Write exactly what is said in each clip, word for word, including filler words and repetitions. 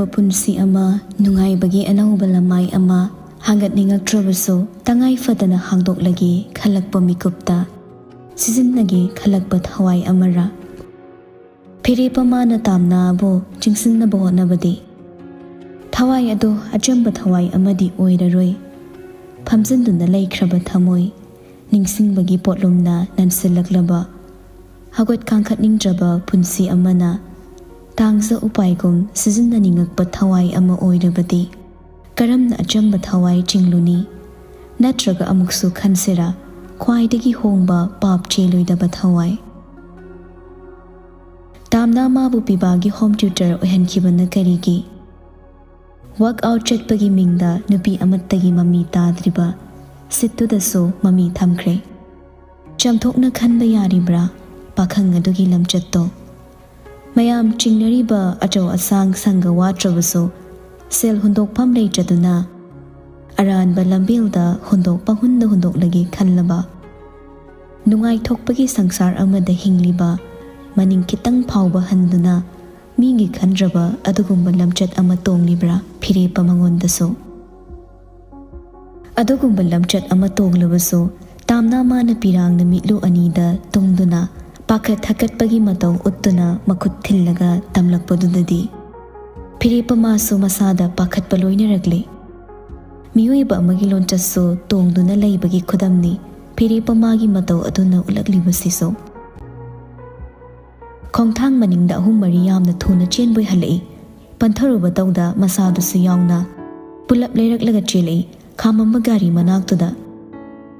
ꯄꯨꯟꯁꯤ ꯑꯃ, ꯅꯨꯡꯉꯥꯏꯕꯒꯤ ꯑꯅꯧꯕ ꯂꯃꯥꯏ ꯑꯃ ꯍꯥꯡꯒꯠꯅꯤꯡꯉꯛꯇ꯭ꯔꯕꯁꯨ, ꯇꯉꯥꯏ ꯐꯗꯅ ꯍꯥꯡꯗꯣꯛꯂꯒꯦ ꯈꯜꯂꯛꯄ ꯃꯤꯀꯨꯞꯇ ꯁꯤꯖꯤꯟꯅꯒꯦ ꯈꯜꯂꯛꯄ ꯊꯋꯥꯏ ꯑꯃꯔ? ꯐꯤꯔꯦꯞ ꯑꯃꯅ ꯇꯥꯝꯅꯥꯕꯨ ꯆꯤꯡꯁꯤꯟꯅꯕ ꯍꯣꯠꯅꯕꯗꯤ ꯊꯋꯥꯏ ꯑꯗꯨ ꯑꯆꯝꯕ ꯊꯋꯥꯏ ꯑꯃꯗꯤ ꯑꯣꯏꯔꯔꯣꯏ꯫ ꯐꯝꯖꯤꯟꯗꯨꯅ ꯂꯩꯈ꯭ꯔꯕ ꯊꯃꯣꯏ, ꯅꯤꯡꯁꯤꯡꯕꯒꯤ ꯄꯣꯠꯂꯨꯝꯅ ꯅꯟꯁꯤꯜꯂꯛꯂꯕ, ꯍꯧꯒꯠ ꯀꯥꯡꯈꯠꯅꯤꯡꯗ꯭ꯔꯕ ꯄꯨꯟꯁꯤ ꯑꯃꯅ ꯇꯥꯡꯖ ꯎꯄꯥꯏꯒꯨꯝ ꯁꯤꯖꯤꯟꯅꯅꯤꯡꯉꯛꯄ ꯊꯋꯥꯏ ꯑꯃ ꯑꯣꯏꯔꯕꯗꯤ, ꯀꯔꯝꯅ ꯑꯆꯝꯕ ꯊꯋꯥꯏ ꯆꯤꯡꯂꯨꯅꯤ? ꯅꯠꯇ꯭ꯔꯒ ꯑꯃꯨꯛꯁꯨ ꯈꯟꯁꯤꯔꯥ, ꯈ꯭ꯋꯥꯏꯗꯒꯤ ꯍꯣꯡꯕ ꯄꯥꯞ ꯆꯦꯜꯂꯣꯏꯗꯕ ꯊꯋꯥꯏ? ꯇꯥꯝꯅꯥ ꯃꯥꯕꯨ ꯄꯤꯕꯥꯒꯤ ꯍꯣꯝ ꯇ꯭ꯌꯨꯇꯔ ꯑꯣꯏꯍꯟꯈꯤꯕꯅ ꯀꯔꯤꯒꯤ? ꯋꯥꯛ ꯑꯥꯎꯠ ꯆꯠꯄꯒꯤ ꯃꯤꯡꯗ ꯅꯨꯄꯤ ꯑꯃꯠꯇꯒꯤ ꯃꯃꯤ ꯇꯥꯗ꯭ꯔꯤꯕ ꯁꯤꯠꯇꯨꯗꯁꯨ ꯃꯃꯤ ꯊꯝꯈ꯭ꯔꯦ꯫ ꯆꯥꯝꯊꯣꯛꯅ ꯈꯟꯕ ꯌꯥꯔꯤꯕ꯭ꯔꯥ ꯄꯥꯈꯪ ꯑꯗꯨꯒꯤ ꯂꯝꯆꯠꯇꯣ? ꯃꯌꯥꯝ ꯆꯤꯡꯅꯔꯤꯕ ꯑꯆꯧ ꯑꯁꯥꯡ ꯁꯪꯒ ꯋꯥꯠꯇ꯭ꯔꯕꯁꯨ, ꯁꯦꯜ ꯍꯨꯟꯗꯣꯛꯐꯝ ꯂꯩꯇ꯭ꯔꯗꯨꯅ ꯑꯔꯥꯟꯕ ꯂꯝꯕꯦꯜꯗ ꯍꯨꯟꯗꯣꯛ ꯄꯪꯍꯨꯟꯗ ꯍꯨꯟꯗꯣꯛꯂꯒꯦ ꯈꯜꯂꯕ, ꯅꯨꯡꯉꯥꯏꯊꯣꯛꯄꯒꯤ ꯁꯪꯁꯥꯔ ꯑꯃꯗ ꯍꯤꯡꯂꯤꯕ, ꯃꯅꯤꯡ ꯈꯤꯇꯪ ꯐꯥꯎꯕ ꯍꯟꯗꯨꯅ ꯃꯤꯒꯤ ꯈꯟꯗ꯭ꯔꯕ ꯑꯗꯨꯒꯨꯝꯕ ꯂꯝꯆꯠ ꯑꯃ ꯇꯣꯡꯂꯤꯕ꯭ꯔꯥ ꯐꯤꯔꯦꯞꯄ ꯃꯉꯣꯟꯗꯁꯨ? ꯑꯗꯨꯒꯨꯝꯕ ꯂꯝꯆꯠ ꯑꯃ ꯇꯣꯡꯂꯕꯁꯨ, ꯇꯥꯝꯅꯥ ꯃꯥꯅ ꯄꯤꯔꯥꯡꯅ ꯃꯤꯠꯂꯨ ꯑꯅꯤꯗ ꯇꯨꯡꯗꯨꯅ ꯄꯥꯈꯠ ꯊꯀꯠꯄꯒꯤ ꯃꯇꯧ ꯎꯠꯇꯨꯅ ꯃꯈꯨꯠ ꯊꯤꯜꯂꯒ ꯇꯝꯂꯛꯄꯗꯨꯗꯗꯤ, ꯐꯤꯔꯦꯞꯄ ꯃꯥꯁꯨ ꯃꯁꯥꯗ ꯄꯥꯈꯠꯄ ꯂꯣꯏꯅꯔꯛꯂꯦ꯫ ꯃꯤꯑꯣꯏꯕ ꯑꯃꯒꯤ ꯂꯣꯟꯆꯠꯁꯨ ꯇꯣꯡꯗꯨꯅ ꯂꯩꯕꯒꯤ ꯈꯨꯗꯝꯅꯤ ꯐꯤꯔꯦꯞꯄ ꯃꯥꯒꯤ ꯃꯇꯧ ꯑꯗꯨꯅ ꯎꯠꯂꯛꯂꯤꯕꯁꯤꯁꯨ꯫ ꯈꯣꯡꯊꯥꯡ ꯃꯅꯤꯡꯗ ꯑꯍꯨꯝ ꯃꯔꯤ ꯌꯥꯝꯅ ꯊꯨꯅ ꯆꯦꯟꯕꯣꯏ ꯍꯜꯂꯛꯏ꯫ ꯄꯟꯊꯔꯨꯕ ꯇꯧꯗ ꯃꯁꯥꯗꯨꯁꯨ ꯌꯥꯎꯅ ꯄꯨꯂꯞ ꯂꯩꯔꯛꯂꯒ ꯆꯦꯜꯂꯛꯏ꯫ ꯈꯥꯝꯃꯝꯕ ꯒꯥꯔꯤ ꯃꯅꯥꯛꯇꯨꯗ꯫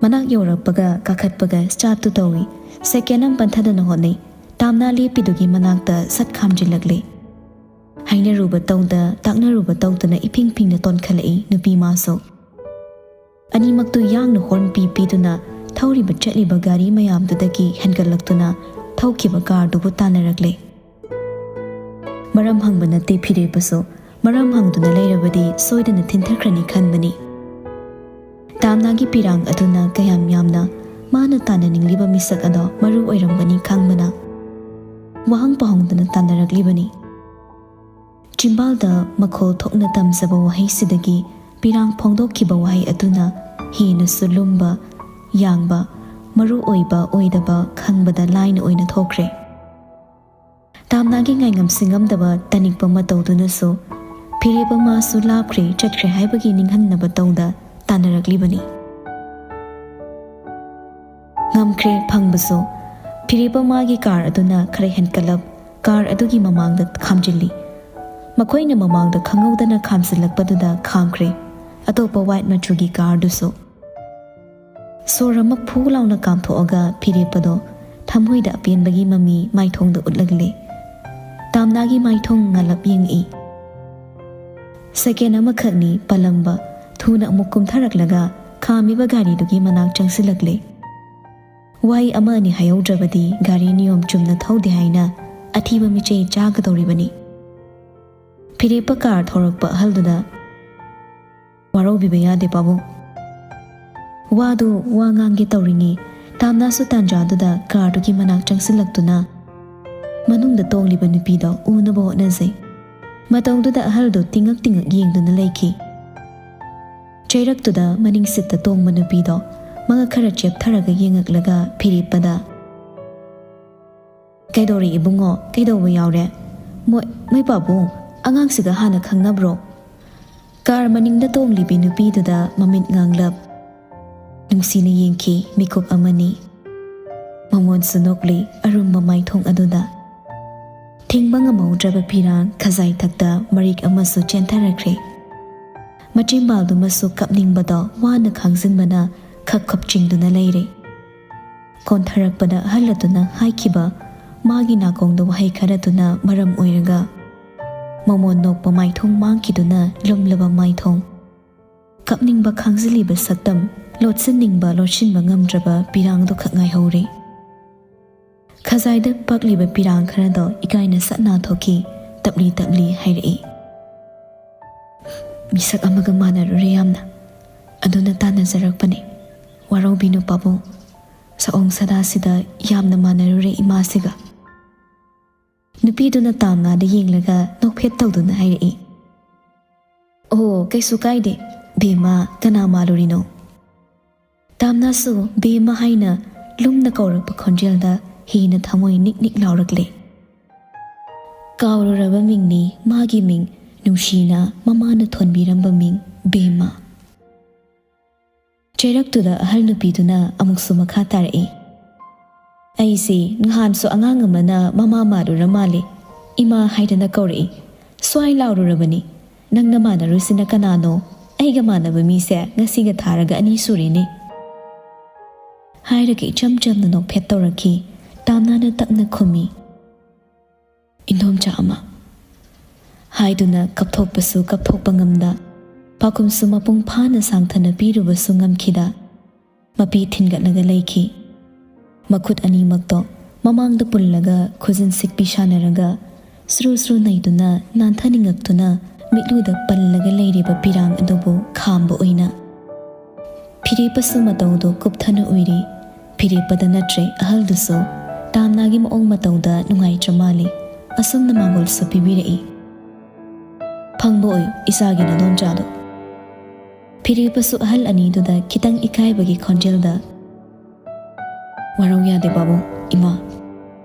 ꯃꯅꯥꯛ ꯌꯧꯔꯛꯄꯒ ꯀꯥꯈꯠꯄꯒ ꯁ꯭ꯇꯥꯔꯠꯇꯨ ꯇꯧꯏ꯫ ꯁꯦꯀꯦꯟ ꯑꯃ ꯄꯟꯊꯗꯅ ꯍꯣꯠꯅꯩ꯫ ꯇꯥꯝꯅꯥ ꯂꯦꯞꯄꯤꯗꯨꯒꯤ ꯃꯅꯥꯛꯇ ꯁꯠ ꯈꯥꯝꯖꯤꯜꯂꯛꯂꯦ꯫ ꯍꯥꯏꯅꯔꯨꯕ ꯇꯧꯗ, ꯇꯥꯛꯅꯔꯨꯕ ꯇꯧꯗꯅ ꯏꯐꯤꯡ ꯐꯤꯡꯅ ꯇꯣꯟꯈꯠꯂꯛꯏ ꯅꯨꯄꯤ ꯃꯥꯁꯨ꯫ ꯑꯅꯤꯃꯛꯇꯨ ꯌꯥꯡꯅ ꯍꯣꯔꯟ ꯄꯤ ꯄꯤꯗꯨꯅ ꯊꯧꯔꯤꯕ ꯆꯠꯂꯤꯕ ꯒꯥꯔꯤ ꯃꯌꯥꯝꯗꯨꯗꯒꯤ ꯍꯦꯟꯒꯠꯂꯛꯇꯨꯅ ꯊꯧꯈꯤꯕ ꯀꯥꯔꯗꯨꯕꯨ ꯇꯥꯟꯅꯔꯛꯂꯦ꯫ ꯃꯔꯝ ꯍꯪꯕ ꯅꯠꯇꯦ ꯐꯤꯔꯦꯞꯄꯁꯨ, ꯃꯔꯝ ꯍꯪꯗꯨꯅ ꯂꯩꯔꯕꯗꯤ ꯁꯣꯏꯗꯅ ꯊꯤꯟꯊꯈ꯭ꯔꯅꯤ ꯈꯟꯕꯅꯤ꯫ ꯇꯥꯝꯅꯥꯒꯤ ꯄꯤꯔꯥꯡ ꯑꯗꯨꯅ ꯀꯌꯥꯝ ꯌꯥꯝꯅ ꯃꯥꯅ ꯇꯥꯟꯅꯅꯤꯡꯂꯤꯕ ꯃꯤꯁꯛ ꯑꯗꯣ ꯃꯔꯨ ꯑꯣꯏꯔꯝꯒꯅꯤ ꯈꯪꯕꯅ ꯋꯥꯍꯪ ꯄꯥꯍꯪꯗꯨꯅ ꯇꯥꯟꯅꯔꯛꯂꯤꯕꯅꯤ꯫ ꯆꯤꯝꯕꯥꯜꯗ ꯃꯈꯣꯜ ꯊꯣꯛꯅ ꯇꯝꯖꯕ ꯋꯥꯍꯩꯁꯤꯗꯒꯤ ꯄꯤꯔꯥꯡ ꯐꯣꯡꯗꯣꯛꯈꯤꯕ ꯋꯥꯍꯩ ꯑꯗꯨꯅ ꯍꯦꯟꯅꯁꯨ ꯂꯨꯝꯕ, ꯌꯥꯡꯕ, ꯃꯔꯨ ꯑꯣꯏꯕ ꯑꯣꯏꯗꯕ ꯈꯪꯕꯗ ꯂꯥꯏꯅ ꯑꯣꯏꯅ ꯊꯣꯛꯈ꯭ꯔꯦ꯫ ꯇꯥꯝꯅꯥꯒꯤ ꯉꯥꯏꯉꯝ ꯁꯤꯡꯉꯝꯗꯕ ꯇꯅꯤꯛꯄ ꯃꯇꯧꯗꯨꯅꯁꯨ ꯐꯤꯔꯦꯞ ꯑꯃꯁꯨ ꯂꯥꯞꯈ꯭ꯔꯦ, ꯆꯠꯈ꯭ꯔꯦ ꯍꯥꯏꯕꯒꯤ ꯅꯤꯡꯍꯟꯅꯕ ꯇꯧꯗ ꯇꯥꯟꯅꯔꯛꯂꯤꯕꯅꯤ꯫ ꯉꯝꯈ꯭ꯔꯦ ꯐꯪꯕꯁꯨ꯫ ꯐꯤꯔꯦꯞ ꯑꯃꯒꯤ ꯀꯥꯔ ꯑꯗꯨꯅ ꯈꯔ ꯍꯦꯟꯀꯠꯂꯞ ꯀꯥꯔ ꯑꯗꯨꯒꯤ ꯃꯃꯥꯡꯗ ꯈꯥꯝꯖꯤꯜꯂꯤ꯫ ꯃꯈꯣꯏꯅ ꯃꯃꯥꯡꯗ ꯈꯪꯍꯧꯗꯅ ꯈꯥꯝꯖꯤꯜꯂꯛꯄꯗꯨꯗ ꯈꯥꯝꯈ꯭ꯔꯦ ꯑꯇꯣꯞꯄ ꯋꯥꯏꯠ ꯃꯆꯨꯒꯤ ꯀꯥꯔꯗꯨꯁꯨ꯫ ꯁꯣꯔ ꯑꯃ ꯐꯨ ꯂꯥꯎꯅ ꯀꯥꯝꯊꯣꯛꯑꯒ ꯐꯤꯔꯦꯞꯄꯗꯣ ꯊꯃꯣꯏꯗ ꯑꯄꯦꯟꯕꯒꯤ ꯃꯃꯤ ꯃꯥꯏꯊꯣꯡꯗ ꯎꯠꯂꯛꯂꯦ꯫ ꯇꯥꯝꯅꯥꯒꯤ ꯃꯥꯏꯊꯣꯡ ꯉꯥꯜꯂꯞ ꯌꯦꯡꯉꯛꯏ꯫ ꯁꯦꯀꯦꯟ ꯑꯃꯈꯛꯅꯤ ꯄꯜꯂꯝꯕ, ꯊꯨꯅ ꯑꯃꯨꯛ ꯀꯨꯝꯊꯔꯛꯂꯒ ꯈꯥꯝꯃꯤꯕ ꯒꯥꯔꯤꯗꯨꯒꯤ ꯃꯅꯥꯛ ꯆꯪꯁꯤꯜꯂꯛꯂꯦ꯫ ꯋꯥꯍꯩ ꯑꯃ ꯑꯅꯤ ꯍꯥꯏꯍꯧꯗ꯭ꯔꯕꯗꯤ ꯒꯥꯔꯤ ꯅꯤꯌꯣꯝ ꯆꯨꯝꯅ ꯊꯧꯗꯦ ꯍꯥꯏꯅ ꯑꯊꯤꯕ ꯃꯤꯆꯩ ꯆꯥꯒꯗꯧꯔꯤꯕꯅꯤ꯫ ꯐꯤꯔꯦꯞꯄ ꯀꯥꯔ ꯊꯧꯔꯛꯄ ꯑꯍꯜꯗꯨꯗ, "ꯋꯥꯔꯧꯕꯤꯕ ꯌꯥꯗꯦ ꯄꯥꯕꯨꯡ꯫" ꯋꯥꯗꯨ ꯋꯥ ꯉꯥꯡꯒꯦ ꯇꯧꯔꯤꯉꯩ ꯇꯥꯝꯅꯥꯁꯨ ꯇꯥꯟꯖꯥꯗꯨꯗ ꯀꯥꯔꯗꯨꯒꯤ ꯃꯅꯥꯛ ꯆꯪꯁꯤꯜꯂꯛꯇꯨꯅ ꯃꯅꯨꯡꯗ ꯇꯣꯡꯂꯤꯕ ꯅꯨꯄꯤꯗꯣ ꯎꯅꯕ ꯍꯣꯠꯅꯖꯩ꯫ ꯃꯇꯧꯗꯨꯗ ꯑꯍꯜꯗꯨ ꯇꯤꯡꯉꯛ ꯇꯤꯡꯉꯛ ꯌꯦꯡꯗꯨꯅ ꯂꯩꯈꯤ꯫ ꯆꯩꯔꯛꯇꯨꯗ ꯃꯅꯤꯡ ꯁꯤꯠꯇ ꯇꯣꯡꯕ ꯅꯨꯄꯤꯗꯣ ꯃꯉꯛ ꯈꯔ ꯆꯦꯞꯊꯔꯒ ꯌꯦꯡꯉꯛꯂꯒ ꯐꯤꯔꯦꯞꯄꯗ, "ꯀꯩꯗꯧꯔꯦ ꯏꯕꯨꯡꯉꯣ? ꯀꯩꯗꯧꯕ ꯌꯥꯎꯔꯦ? ꯃꯣꯏ, ꯃꯣꯏ ꯄꯥꯕꯨꯡ, ꯑꯉꯥꯡꯁꯤꯒ ꯍꯥꯟꯅ ꯈꯪꯅꯕ꯭ꯔꯣ?" ꯀꯥꯔ ꯃꯅꯤꯡꯗ ꯇꯣꯡꯂꯤꯕꯤ ꯅꯨꯄꯤꯗꯨꯗ ꯃꯃꯤꯠ ꯉꯥꯡꯂꯞ ꯅꯨꯡꯁꯤꯅ ꯌꯦꯡꯈꯤ, ꯃꯤꯀꯨꯞ ꯑꯃꯅꯤ꯫ ꯃꯉꯣꯟꯁꯨ ꯅꯣꯛꯂꯤ ꯑꯔꯨꯝꯕ ꯃꯥꯏꯊꯣꯡ ꯑꯗꯨꯗ꯫ ꯊꯤꯡꯕ ꯉꯝꯍꯧꯗ꯭ꯔꯕ ꯄꯤꯔꯥꯡ ꯈꯖꯥꯏ ꯊꯛꯇ ꯃꯔꯤꯛ ꯑꯃꯁꯨ ꯆꯦꯟꯊꯔꯛꯈ꯭ꯔꯦ꯫ ꯃꯆꯤꯟꯕꯥꯜꯗꯨꯃꯁꯨ ꯀꯞꯅꯤꯡꯕꯗꯣ ꯋꯥꯅ ꯈꯥꯡꯖꯤꯟꯕꯅ ꯈꯛ ꯈꯞ ꯆꯤꯡꯗꯨꯅ ꯂꯩꯔꯦ꯫ ꯀꯣꯟꯊꯔꯛꯄꯗ ꯑꯍꯜ ꯑꯗꯨꯅ ꯍꯥꯏꯈꯤꯕ ꯃꯥꯒꯤ ꯅꯥꯀꯣꯡꯗ ꯋꯥꯍꯩ ꯈꯔꯗꯨꯅ ꯃꯔꯝ ꯑꯣꯏꯔꯒ ꯃꯃꯣꯟ ꯅꯣꯛꯄ ꯃꯥꯏꯊꯣꯡ ꯃꯥꯡꯈꯤꯗꯨꯅ ꯂꯨꯝꯂꯕ ꯃꯥꯏꯊꯣꯡ, ꯀꯞꯅꯤꯡꯕ ꯈꯥꯡꯖꯤꯜꯂꯤꯕ ꯁꯛꯇꯝ, ꯂꯣꯠꯁꯤꯟꯅꯤꯡꯕ ꯂꯣꯠꯁꯤꯟꯕ ꯉꯝꯗ꯭ꯔꯕ ꯄꯤꯔꯥꯡꯗꯨ ꯈꯛ ꯉꯥꯏꯍꯧꯔꯦ꯫ ꯈꯖꯥꯏꯗ ꯄꯛꯂꯤꯕ ꯄꯤꯔꯥꯡ ꯈꯔꯗꯣ ꯏꯀꯥꯏꯅ ꯁꯠ ꯅꯥꯊꯣꯛꯈꯤ, ꯇꯞꯂꯤ ꯇꯞꯂꯤ ꯍꯥꯏꯔꯛꯏ, "ꯃꯤꯁꯛ ꯑꯃꯒ ꯃꯥꯟꯅꯔꯨꯔꯦ ꯌꯥꯝꯅ꯫ ꯑꯗꯨꯅ ꯇꯥꯟꯅꯖꯔꯛꯄꯅꯦ꯫ ꯋꯥꯔꯧꯕꯤꯅꯨ ꯄꯥꯕꯨꯡ꯫ ꯁꯑꯣꯡ ꯁꯥꯗꯥꯁꯤꯗ ꯌꯥꯝꯅ ꯃꯥꯟꯅꯔꯨꯔꯦ ꯏꯃꯥꯁꯤꯒ꯫" ꯅꯨꯄꯤꯗꯨꯅ ꯇꯥꯝꯅꯥꯗ ꯌꯦꯡꯂꯒ ꯅꯣꯛꯐꯦꯠ ꯇꯧꯗꯨꯅ ꯍꯥꯏꯔꯛꯏ꯫ "ꯑꯣ, ꯀꯩꯁꯨ ꯀꯥꯏꯗꯦ꯫ ꯕꯦꯝꯃ, ꯀꯅꯥ ꯃꯥꯜꯂꯨꯔꯤꯅꯣ?" ꯇꯥꯝꯅꯥꯁꯨ ꯕꯦꯝꯃ ꯍꯥꯏꯅ ꯂꯨꯝꯅ ꯀꯧꯔꯛꯄ ꯈꯣꯟꯖꯦꯜꯗ ꯍꯦꯟꯅ ꯊꯃꯣꯏ ꯅꯤꯛ ꯅꯤꯛ ꯂꯥꯎꯔꯛꯂꯦ꯫ ꯀꯥꯎꯔꯨꯔꯕ ꯃꯤꯡꯅꯤ ꯃꯥꯒꯤ ꯃꯤꯡ, ꯅꯨꯡꯁꯤꯅ ꯃꯃꯥꯅ ꯊꯣꯟꯕꯤꯔꯝꯕ ꯃꯤꯡ, ꯕꯦꯝꯃ꯫ ꯆꯩꯔꯛꯇꯨꯗ ꯑꯍꯜ ꯅꯨꯄꯤꯗꯨꯅ ꯑꯃꯨꯛꯁꯨ ꯃꯈꯥ ꯇꯥꯔꯛꯏ꯫ "ꯑꯩꯁꯦ ꯅꯍꯥꯟꯁꯨ ꯑꯉꯥꯡ ꯑꯃꯅ ꯃꯃꯥ ꯃꯥꯜꯂꯨꯔ ꯃꯥꯜꯂꯦ, ꯏꯃꯥ ꯍꯥꯏꯗꯅ ꯀꯧꯔꯛꯏ꯫ ꯁ꯭ꯋꯥꯏ ꯂꯥꯎꯔꯨꯔꯕꯅꯤ꯫ ꯅꯪꯅ ꯃꯥꯟꯅꯔꯨꯁꯤꯅ ꯀꯅꯥꯅꯣ? ꯑꯩꯒ ꯃꯥꯟꯅꯕ ꯃꯤꯁꯦ ꯉꯁꯤꯒ ꯊꯥꯔꯒ ꯑꯅꯤ ꯁꯨꯔꯦꯅꯦ," ꯍꯥꯏꯔꯒ ꯏꯆꯝ ꯆꯝꯅ ꯅꯣꯛꯐꯦꯠ ꯇꯧꯔꯛꯈꯤ꯫ ꯇꯥꯝꯅꯥꯅ ꯇꯞꯅ ꯈꯨꯝꯃꯤ, "ꯏꯟꯗꯣꯝꯆꯥ ꯑꯃ" ꯍꯥꯏꯗꯨꯅ ꯀꯞꯊꯣꯛꯄꯁꯨ ꯀꯞꯊꯣꯛꯄ ꯉꯝꯗ, ꯄꯥꯎꯈꯨꯝꯁꯨ ꯃꯄꯨꯡ ꯐꯥꯅ ꯁꯥꯡꯊꯅ ꯄꯤꯔꯨꯕꯁꯨ ꯉꯝꯈꯤꯗ, ꯃꯄꯤ ꯊꯤꯟꯒꯠꯂꯒ ꯂꯩꯈꯤ꯫ ꯃꯈꯨꯠ ꯑꯅꯤꯃꯛꯇꯣ ꯃꯃꯥꯡꯗ ꯄꯨꯜꯂꯒ ꯈꯨꯖꯤꯟ ꯁꯤꯛꯄꯤ ꯁꯥꯟꯅꯔꯒ ꯁ꯭ꯔꯨ ꯁ꯭ꯔꯨ ꯅꯩꯗꯨꯅ ꯅꯥꯟꯊꯅꯤꯡꯉꯛꯇꯨꯅ ꯃꯤꯠꯂꯨꯗ ꯄꯜꯂꯒ ꯂꯩꯔꯤꯕ ꯄꯤꯔꯥꯡ ꯑꯗꯨꯕꯨ ꯈꯥꯝꯕ ꯑꯣꯏꯅ꯫ ꯐꯤꯔꯦꯞꯄꯁꯨ ꯃꯇꯧꯗꯨ ꯀꯨꯞꯊꯅ ꯎꯏꯔꯤ꯫ ꯐꯤꯔꯦꯞꯄꯗ ꯅꯠꯇ꯭ꯔꯦ ꯑꯍꯜꯗꯨꯁꯨ ꯇꯥꯝꯅꯥꯒꯤ ꯃꯑꯣꯡ ꯃꯇꯧꯗ ꯅꯨꯡꯉꯥꯏꯇ꯭ꯔ ꯃꯥꯜꯂꯤ꯫ ꯑꯁꯨꯝꯅ ꯃꯥꯡꯒꯣꯜꯁꯨ ꯄꯤꯕꯤꯔꯛꯏ꯫ "ꯐꯪꯕ ꯑꯣꯏꯌꯨ ꯏꯆꯥꯒꯤ ꯅꯗꯣꯝꯆꯥꯗꯣ꯫" ꯐꯤꯔꯦꯞꯄꯁꯨ ꯑꯍꯜ ꯑꯅꯤꯗꯨꯗ ꯈꯤꯇꯪ ꯏꯀꯥꯏꯕꯒꯤ ꯈꯣꯟꯖꯦꯜꯗ, "ꯋꯥꯔꯧ ꯌꯥꯗꯦ ꯕꯥꯕꯨ, ꯏꯃꯥ꯫"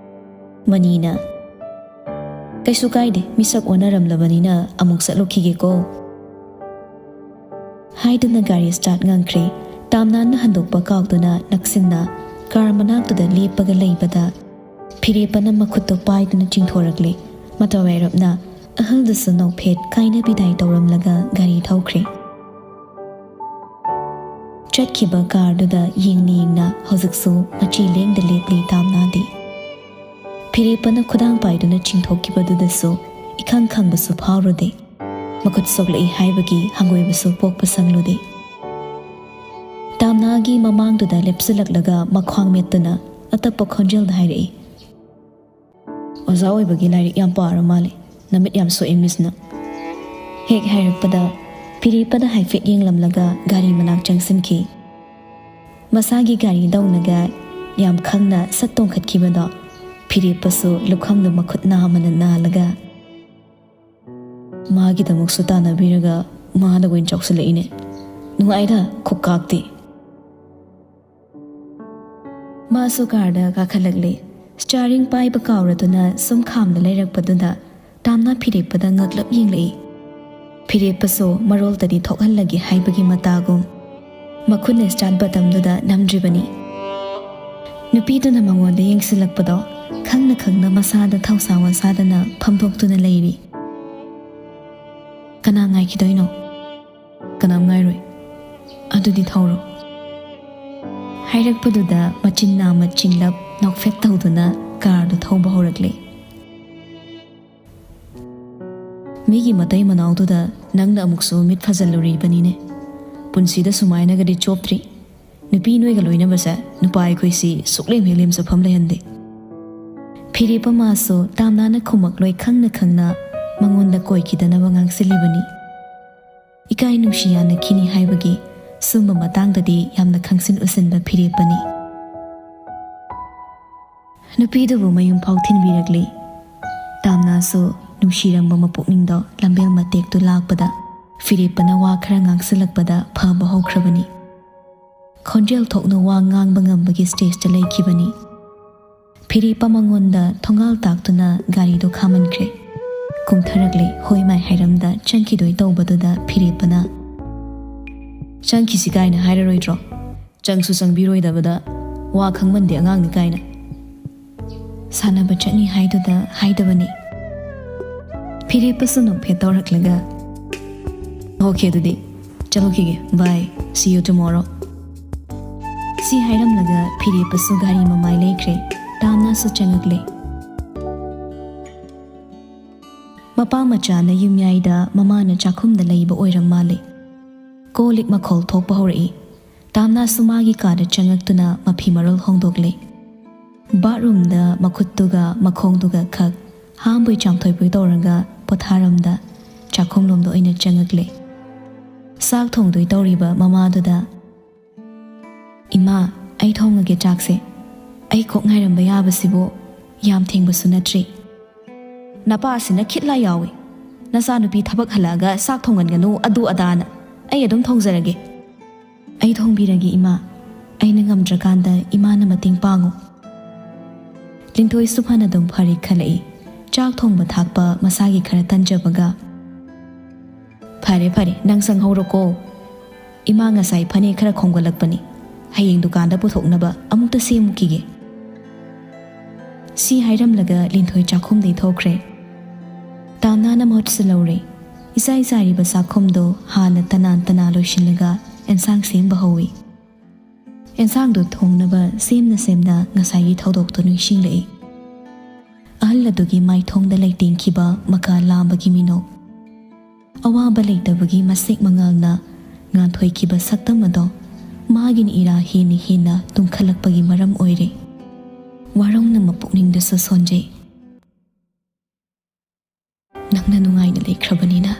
ꯃꯅꯤꯅ, "ꯀꯩꯁꯨ ꯀꯥꯏꯗꯦ, ꯃꯤꯁꯛ ꯑꯣꯟꯅꯔꯝꯂꯕꯅꯤꯅ ꯑꯃꯨꯛ ꯆꯠꯂꯨꯈꯤꯒꯦꯀꯣ" ꯍꯥꯏꯗꯨꯅ ꯒꯥꯔꯤ ꯁ꯭ꯇꯥꯔꯠ ꯉꯪꯈ꯭ꯔꯦ꯫ ꯇꯥꯝꯅꯥꯟꯅ ꯍꯟꯗꯣꯛꯄ ꯀꯥꯎꯗꯨꯅ ꯅꯛꯁꯤꯟꯅ ꯀꯥꯔ ꯃꯅꯥꯛꯇꯨꯗ ꯂꯦꯞꯄꯒ ꯂꯩꯕꯗ, ꯐꯤꯔꯦꯞꯄꯅ ꯃꯈꯨꯠꯇꯣ ꯄꯥꯏꯗꯨꯅ ꯆꯤꯡꯊꯣꯔꯛꯂꯦ꯫ ꯃꯇꯥꯋꯥꯏꯔꯞꯅ ꯑꯍꯜꯗꯨꯁꯨ ꯅꯣꯛꯐꯦꯠ ꯀꯥꯏꯅ ꯕꯤꯗꯥꯏ ꯇꯧꯔꯝꯂꯒ ꯒꯥꯔꯤ ꯊꯧꯈ꯭ꯔꯦ꯫ ꯆꯠꯈꯤꯕ ꯀꯥꯔꯗꯨꯗ ꯌꯦꯡꯅ ꯌꯦꯡꯅ ꯍꯧꯖꯤꯛꯁꯨ ꯃꯆꯤ ꯂꯦꯡꯗ ꯂꯦꯞꯂꯤ ꯇꯥꯝꯅꯥꯗꯤ꯫ ꯐꯤꯔꯦꯞꯄꯅ ꯈꯨꯗꯥꯡ ꯄꯥꯏꯗꯨꯅ ꯆꯤꯡꯊꯣꯛꯈꯤꯕꯗꯨꯗꯁꯨ ꯏꯈꯪ ꯈꯪꯕꯁꯨ ꯐꯥꯎꯔꯨꯗꯦ꯫ ꯃꯈꯨꯠ ꯁꯣꯛꯂꯛꯏ ꯍꯥꯏꯕꯒꯤ ꯍꯪꯒꯣꯏꯕꯁꯨ ꯄꯣꯛꯄ ꯁꯪꯂꯨꯗꯦ꯫ ꯇꯥꯝꯅꯥꯒꯤ ꯃꯃꯥꯡꯗꯨꯗ ꯂꯦꯞꯁꯤꯜꯂꯛꯂꯒ ꯃꯈ꯭ꯋꯥꯡ ꯃꯦꯠꯇꯨꯅ ꯑꯇꯞꯄ ꯈꯣꯟꯖꯦꯜꯗ ꯍꯥꯏꯔꯛꯏ, "ꯑꯣꯖꯥ ꯑꯣꯏꯕꯒꯤ ꯂꯥꯏꯔꯤꯛ ꯌꯥꯝ ꯄꯥꯔ ꯃꯥꯜꯂꯦ, ꯅꯃꯤꯠ ꯌꯥꯝ ꯁꯣꯛꯑꯦ ꯃꯤꯁꯅ꯫" ꯍꯦꯛ ꯍꯥꯏꯔꯛꯄꯗ ꯐꯤꯔꯦꯞꯄꯗ ꯍꯥꯏꯐꯦꯠ ꯌꯦꯡꯂꯝꯂꯒ ꯒꯥꯔꯤ ꯃꯅꯥꯛ ꯆꯪꯁꯤꯟꯈꯤ꯫ ꯃꯁꯥꯒꯤ ꯒꯥꯔꯤ ꯗꯧꯅꯒ ꯌꯥꯝ ꯈꯪꯅ ꯁꯠ ꯇꯣꯡꯈꯠꯈꯤꯕꯗꯣ ꯐꯤꯔꯦꯞꯄꯁꯨ ꯂꯨꯈꯝꯗ ꯃꯈꯨꯠ ꯅꯥꯝꯃꯅ ꯅꯥꯜꯂꯒ, "ꯃꯥꯒꯤꯗꯃꯛꯁꯨ ꯇꯥꯟꯅꯕꯤꯔꯒ ꯃꯥꯅ ꯑꯣꯏꯅ ꯆꯥꯎꯁꯤꯜꯂꯛꯏꯅꯦ꯫ ꯅꯨꯡꯉꯥꯏꯗ ꯈꯨꯛꯀꯥꯛꯇꯤ"꯫ ꯃꯥꯁꯨ ꯀꯥꯔꯗ ꯀꯥꯈꯠꯂꯛꯂꯦ꯫ ꯁ꯭ꯇꯤꯌꯥꯔꯤꯡ ꯄꯥꯏꯕ ꯀꯥꯎꯔꯗꯨꯅ ꯁꯨꯝ ꯈꯥꯝꯅ ꯂꯩꯔꯛꯄꯗꯨꯗ ꯇꯥꯝꯅ ꯐꯤꯔꯦꯞꯄꯗ ꯉꯛꯂꯞ ꯌꯦꯡꯂꯛꯏ꯫ ꯐꯤꯔꯦꯞꯄꯁꯨ ꯃꯔꯣꯜꯇꯗꯤ ꯊꯣꯛꯍꯜꯂꯒꯦ ꯍꯥꯏꯕꯒꯤ ꯃꯇꯥꯒꯨꯝ ꯃꯈꯨꯠꯅ ꯁ꯭ꯇꯥꯔꯠ ꯕꯇꯝꯗꯨꯗ ꯅꯝꯗ꯭ꯔꯤꯕꯅꯤ꯫ ꯅꯨꯄꯤꯗꯨꯅ ꯃꯉꯣꯟꯗ ꯌꯦꯡꯁꯤꯜꯂꯛꯄꯗꯣ ꯈꯪꯅ ꯈꯪꯅ ꯃꯁꯥꯗ ꯊꯧꯁꯥ ꯋꯥꯁꯥꯗꯅ ꯐꯝꯗꯣꯛꯇꯨꯅ ꯂꯩꯔꯤ꯫ "ꯀꯅꯥ ꯉꯥꯏꯈꯤꯗꯣꯏꯅꯣ?" "ꯀꯅꯥꯝ ꯉꯥꯏꯔꯣꯏ꯫ ꯑꯗꯨꯗꯤ ꯊꯧꯔꯣ"꯫ ꯍꯥꯏꯔꯛꯄꯗꯨꯗ ꯃꯆꯤꯟ ꯅꯥꯝꯃ ꯆꯤꯡꯂꯞ ꯅꯣꯛꯐꯦꯠ ꯇꯧꯗꯨꯅ ꯀꯥꯔꯗꯨ ꯊꯧꯕ ꯍꯧꯔꯛꯂꯦ꯫ "ꯃꯤꯒꯤ ꯃꯇꯩ ꯃꯅꯥꯎꯗꯨꯗ ꯅꯪꯅ ꯑꯃꯨꯛꯁꯨ ꯃꯤꯠ ꯐꯖꯜꯂꯨꯔꯤꯕꯅꯤꯅꯦ꯫ ꯄꯨꯟꯁꯤꯗ ꯁꯨꯃꯥꯏꯅꯒꯗꯤ ꯆꯣꯞꯇ꯭ꯔꯤ꯫ ꯅꯨꯄꯤ ꯅꯣꯏꯒ ꯂꯣꯏꯅꯕꯁꯦ ꯅꯨꯄꯥ ꯑꯩꯈꯣꯏꯁꯤ ꯁꯨꯛꯂꯦꯝ ꯍꯦꯛ ꯂꯦꯝꯖꯐꯝ ꯂꯩꯍꯟꯗꯦ"꯫ ꯐꯤꯔꯦꯞꯄ ꯃꯥꯁꯨ ꯇꯥꯝꯅꯥꯅ ꯈꯨꯝꯃꯛꯂꯣꯏ ꯈꯪꯅ ꯈꯪꯅ ꯃꯉꯣꯟꯗ ꯀꯣꯏꯈꯤꯗꯅꯕ ꯉꯥꯡꯁꯤꯜꯂꯤꯕꯅꯤ꯫ ꯏꯀꯥꯏ ꯅꯨꯡꯁꯤ ꯌꯥꯅꯈꯤꯅꯤ ꯍꯥꯏꯕꯒꯤ ꯁꯨꯝꯕ ꯃꯇꯥꯡꯗꯗꯤ ꯌꯥꯝꯅ ꯈꯪꯁꯤꯟ ꯎꯁꯤꯟꯕ ꯐꯤꯔꯦꯞꯄꯅꯤ꯫ ꯅꯨꯄꯤꯗꯨꯕꯨ ꯃꯌꯨꯝ ꯐꯥꯎ ꯊꯤꯟꯕꯤꯔꯛꯂꯤ꯫ ꯇꯥꯝꯅꯥꯁꯨ ꯅꯨꯡꯁꯤꯔꯝꯕ ꯃꯄꯨꯛꯅꯤꯡꯗꯣ ꯂꯝꯕꯦꯜ ꯃꯇꯦꯛꯇꯨ ꯂꯥꯛꯄꯗ ꯐꯤꯔꯦꯞꯄꯅ ꯋꯥ ꯈꯔ ꯉꯥꯡꯁꯤꯜꯂꯛꯄꯗ ꯐꯕ ꯍꯧꯈ꯭ꯔꯕꯅꯤ꯫ ꯈꯣꯟꯖꯦꯜ ꯊꯣꯛꯅ ꯋꯥ ꯉꯥꯡꯕ ꯉꯝꯕꯒꯤ ꯁ꯭ꯇꯦꯖꯇ ꯂꯩꯈꯤꯕꯅꯤ꯫ ꯐꯤꯔꯦꯞꯄ ꯃꯉꯣꯟꯗ ꯊꯣꯡꯒꯥꯜ ꯇꯥꯛꯇꯨꯅ ꯒꯥꯔꯤꯗꯣ ꯈꯥꯝꯍꯟꯈ꯭ꯔꯦ꯫ ꯀꯨꯝꯊꯔꯛꯂꯦ꯫ ꯍꯣꯏ ꯃꯥꯏ ꯍꯥꯏꯔꯝꯗ ꯆꯪꯈꯤꯗꯣꯏ ꯇꯧꯕꯗꯨꯗ ꯐꯤꯔꯦꯞꯄꯅ, "ꯆꯪꯈꯤꯁꯤ" ꯀꯥꯏꯅ ꯍꯥꯏꯔꯔꯣꯏꯗ꯭ꯔꯣ? ꯆꯪꯁꯨ ꯆꯪꯕꯤꯔꯣꯏꯗꯕꯗ "ꯋꯥ ꯈꯪꯃꯟꯗꯦ ꯑꯉꯥꯡꯅꯤ" ꯀꯥꯏꯅ꯫ ꯁꯥꯟꯅꯕ ꯆꯠꯅꯤ ꯍꯥꯏꯗꯨꯗ ꯍꯥꯏꯗꯕꯅꯤ꯫ ꯐꯤꯔꯦꯞꯄꯁꯨ ꯅꯣꯛꯐꯦꯠ ꯇꯧꯔꯛꯂꯒ, "ꯑꯣꯀꯦ, ꯑꯗꯨꯗꯤ ꯆꯠꯂꯨꯈꯤꯒꯦ, bye, see you tomorrow"꯫ ꯁꯤ ꯍꯥꯏꯔꯝꯂꯒ ꯐꯤꯔꯦꯞꯄꯁꯨ ꯒꯥꯔꯤ ꯃꯃꯥꯏ ꯂꯩꯈ꯭ꯔꯦ꯫ ꯇꯥꯝꯅꯥꯁꯨ ꯆꯪꯉꯛꯂꯦ꯫ ꯃꯄꯥ ꯃꯆꯥꯅ ꯌꯨꯝꯌꯥꯏꯗ ꯃꯃꯥꯅ ꯆꯥꯛꯈꯨꯝꯗ ꯂꯩꯕ ꯑꯣꯏꯔꯝ ꯃꯥꯜꯂꯦ꯫ ꯀꯣꯜ ꯂꯤꯛ ꯃꯈꯣꯜ ꯊꯣꯛꯄ ꯍꯧꯔꯛꯏ꯫ ꯇꯥꯝꯅꯥꯁꯨ ꯃꯥꯒꯤ ꯀꯥꯗ ꯆꯪꯉꯛꯇꯨꯅ ꯃꯐꯤ ꯃꯔꯣꯜ ꯍꯣꯡꯗꯣꯛꯂꯦ꯫ ꯕꯥꯠꯔꯨꯝꯗ ꯃꯈꯨꯠꯇꯨꯒ ꯃꯈꯣꯡꯗꯨꯒ ꯈꯛ ꯍꯥꯝꯕꯣꯏ ꯆꯥꯝꯊꯣꯏꯕꯣꯏ ꯇꯧꯔꯒ ꯄꯣꯊꯥꯔꯝꯗ ꯆꯥꯛꯈꯨꯝꯂꯣꯝꯗ ꯑꯣꯏꯅ ꯆꯪꯉꯛꯂꯦ꯫ ꯆꯥꯛ ꯊꯣꯡꯗꯣꯏ ꯇꯧꯔꯤꯕ ꯃꯃꯥꯗꯨꯗ, "ꯏꯃꯥ, ꯑꯩ ꯊꯣꯡꯉꯒꯦ ꯆꯥꯛꯁꯦ꯫ ꯑꯩ ꯀꯣꯛ ꯉꯥꯏꯔꯝꯕ ꯌꯥꯕꯁꯤꯕꯨ ꯌꯥꯝ ꯊꯦꯡꯕꯁꯨ ꯅꯠꯇ꯭ꯔꯤ꯫ "ꯅꯄꯥꯁꯤꯅ ꯈꯤꯠ ꯂꯥ ꯌꯥꯎꯏ꯫ ꯅꯆꯥꯅꯨꯄꯤ ꯊꯕꯛ ꯍꯜꯂꯛꯑꯒ ꯆꯥꯛ ꯊꯣꯡꯍꯟꯒꯅꯨ, ꯑꯗꯨ ꯑꯗꯥꯅ꯫ ꯑꯩ ꯑꯗꯨꯝ ꯊꯣꯡꯖꯔꯒꯦ꯫" "ꯑꯩ ꯊꯣꯡꯕꯤꯔꯒꯦ, ꯏꯃꯥ꯫ ꯑꯩꯅ ꯉꯝꯗ꯭ꯔꯀꯥꯟꯗ ꯏꯃꯥꯅ ꯃꯇꯦꯡ ꯄꯥꯡꯉꯨ꯫" ꯂꯤꯟꯊꯣꯏꯁꯨ ꯐꯅꯗꯨꯝ ꯐꯔꯦ ꯈꯜꯂꯛꯏ꯫ ꯆꯥꯛ ꯊꯣꯡꯕ ꯊꯥꯛꯄ ꯃꯁꯥꯒꯤ ꯈꯔ ꯇꯟꯖꯕꯒ꯫ "ꯐꯔꯦ, ꯐꯔꯦ, ꯅꯪ ꯆꯪꯍꯧꯔꯣꯀꯣ꯫ ꯏꯃꯥ ꯉꯁꯥꯏ ꯐꯅꯦꯛ ꯈꯔ ꯈꯣꯝꯒꯠꯂꯛꯄꯅꯤ꯫ ꯍꯌꯦꯡ ꯗꯨꯀꯥꯟꯗ ꯄꯨꯊꯣꯛꯅꯕ ꯑꯃꯨꯛꯇ ꯁꯦꯝꯃꯨꯈꯤꯒꯦ꯫" ꯁꯤ ꯍꯥꯏꯔꯝꯂꯒ ꯂꯤꯟꯊꯣꯏ ꯆꯥꯛꯈꯨꯝꯗꯩ ꯊꯣꯛꯈ꯭ꯔꯦ꯫ ꯇꯥꯝꯅꯥꯅ ꯃꯍꯨꯠ ꯁꯤꯜꯍꯧꯔꯦ꯫ ꯏꯆꯥꯏ ꯆꯥꯏꯔꯤꯕ ꯆꯥꯛꯈꯨꯝꯗꯣ ꯍꯥꯟꯅ ꯇꯅꯥꯟ ꯇꯅꯥꯟ ꯂꯣꯏꯁꯤꯜꯂꯒ ꯑꯦꯟꯁꯥꯡ ꯁꯦꯝꯕ ꯍꯧꯏ꯫ ꯑꯦꯟꯁꯥꯡꯗꯣ ꯊꯣꯡꯅꯕ ꯁꯦꯝꯅ ꯁꯦꯝꯅ ꯉꯁꯥꯏꯒꯤ ꯊꯧꯗꯣꯛꯇꯣ ꯅꯤꯡꯁꯤꯡꯂꯛꯏ꯫ ꯑꯍꯜ ꯑꯗꯨꯒꯤ ꯃꯥꯏꯊꯣꯡꯗ ꯂꯩꯇꯦꯡꯈꯤꯕ ꯃꯀꯥ ꯂꯥꯝꯕꯒꯤ ꯃꯤꯅꯣꯛ, ꯑꯋꯥꯕ ꯂꯩꯇꯕꯒꯤ ꯃꯁꯦꯛ ꯃꯉꯥꯜꯅ ꯉꯥꯟꯊꯣꯏꯈꯤꯕ ꯁꯛꯇꯝ ꯑꯗꯣ ꯃꯥꯒꯤꯅ ꯏꯔꯥ ꯍꯦꯟꯅ ꯍꯦꯟꯅ ꯇꯨꯡꯈꯠꯂꯛꯄꯒꯤ ꯃꯔꯝ ꯑꯣꯏꯔꯦ꯫ ꯋꯥꯔꯧꯅ ꯃꯄꯨꯛꯅꯤꯡꯗꯁꯨ ꯁꯣꯟꯖꯩ꯫ "ꯅꯪꯅ ꯅꯨꯡꯉꯥꯏꯅ ꯂꯩꯈ꯭ꯔꯕꯅꯤꯅ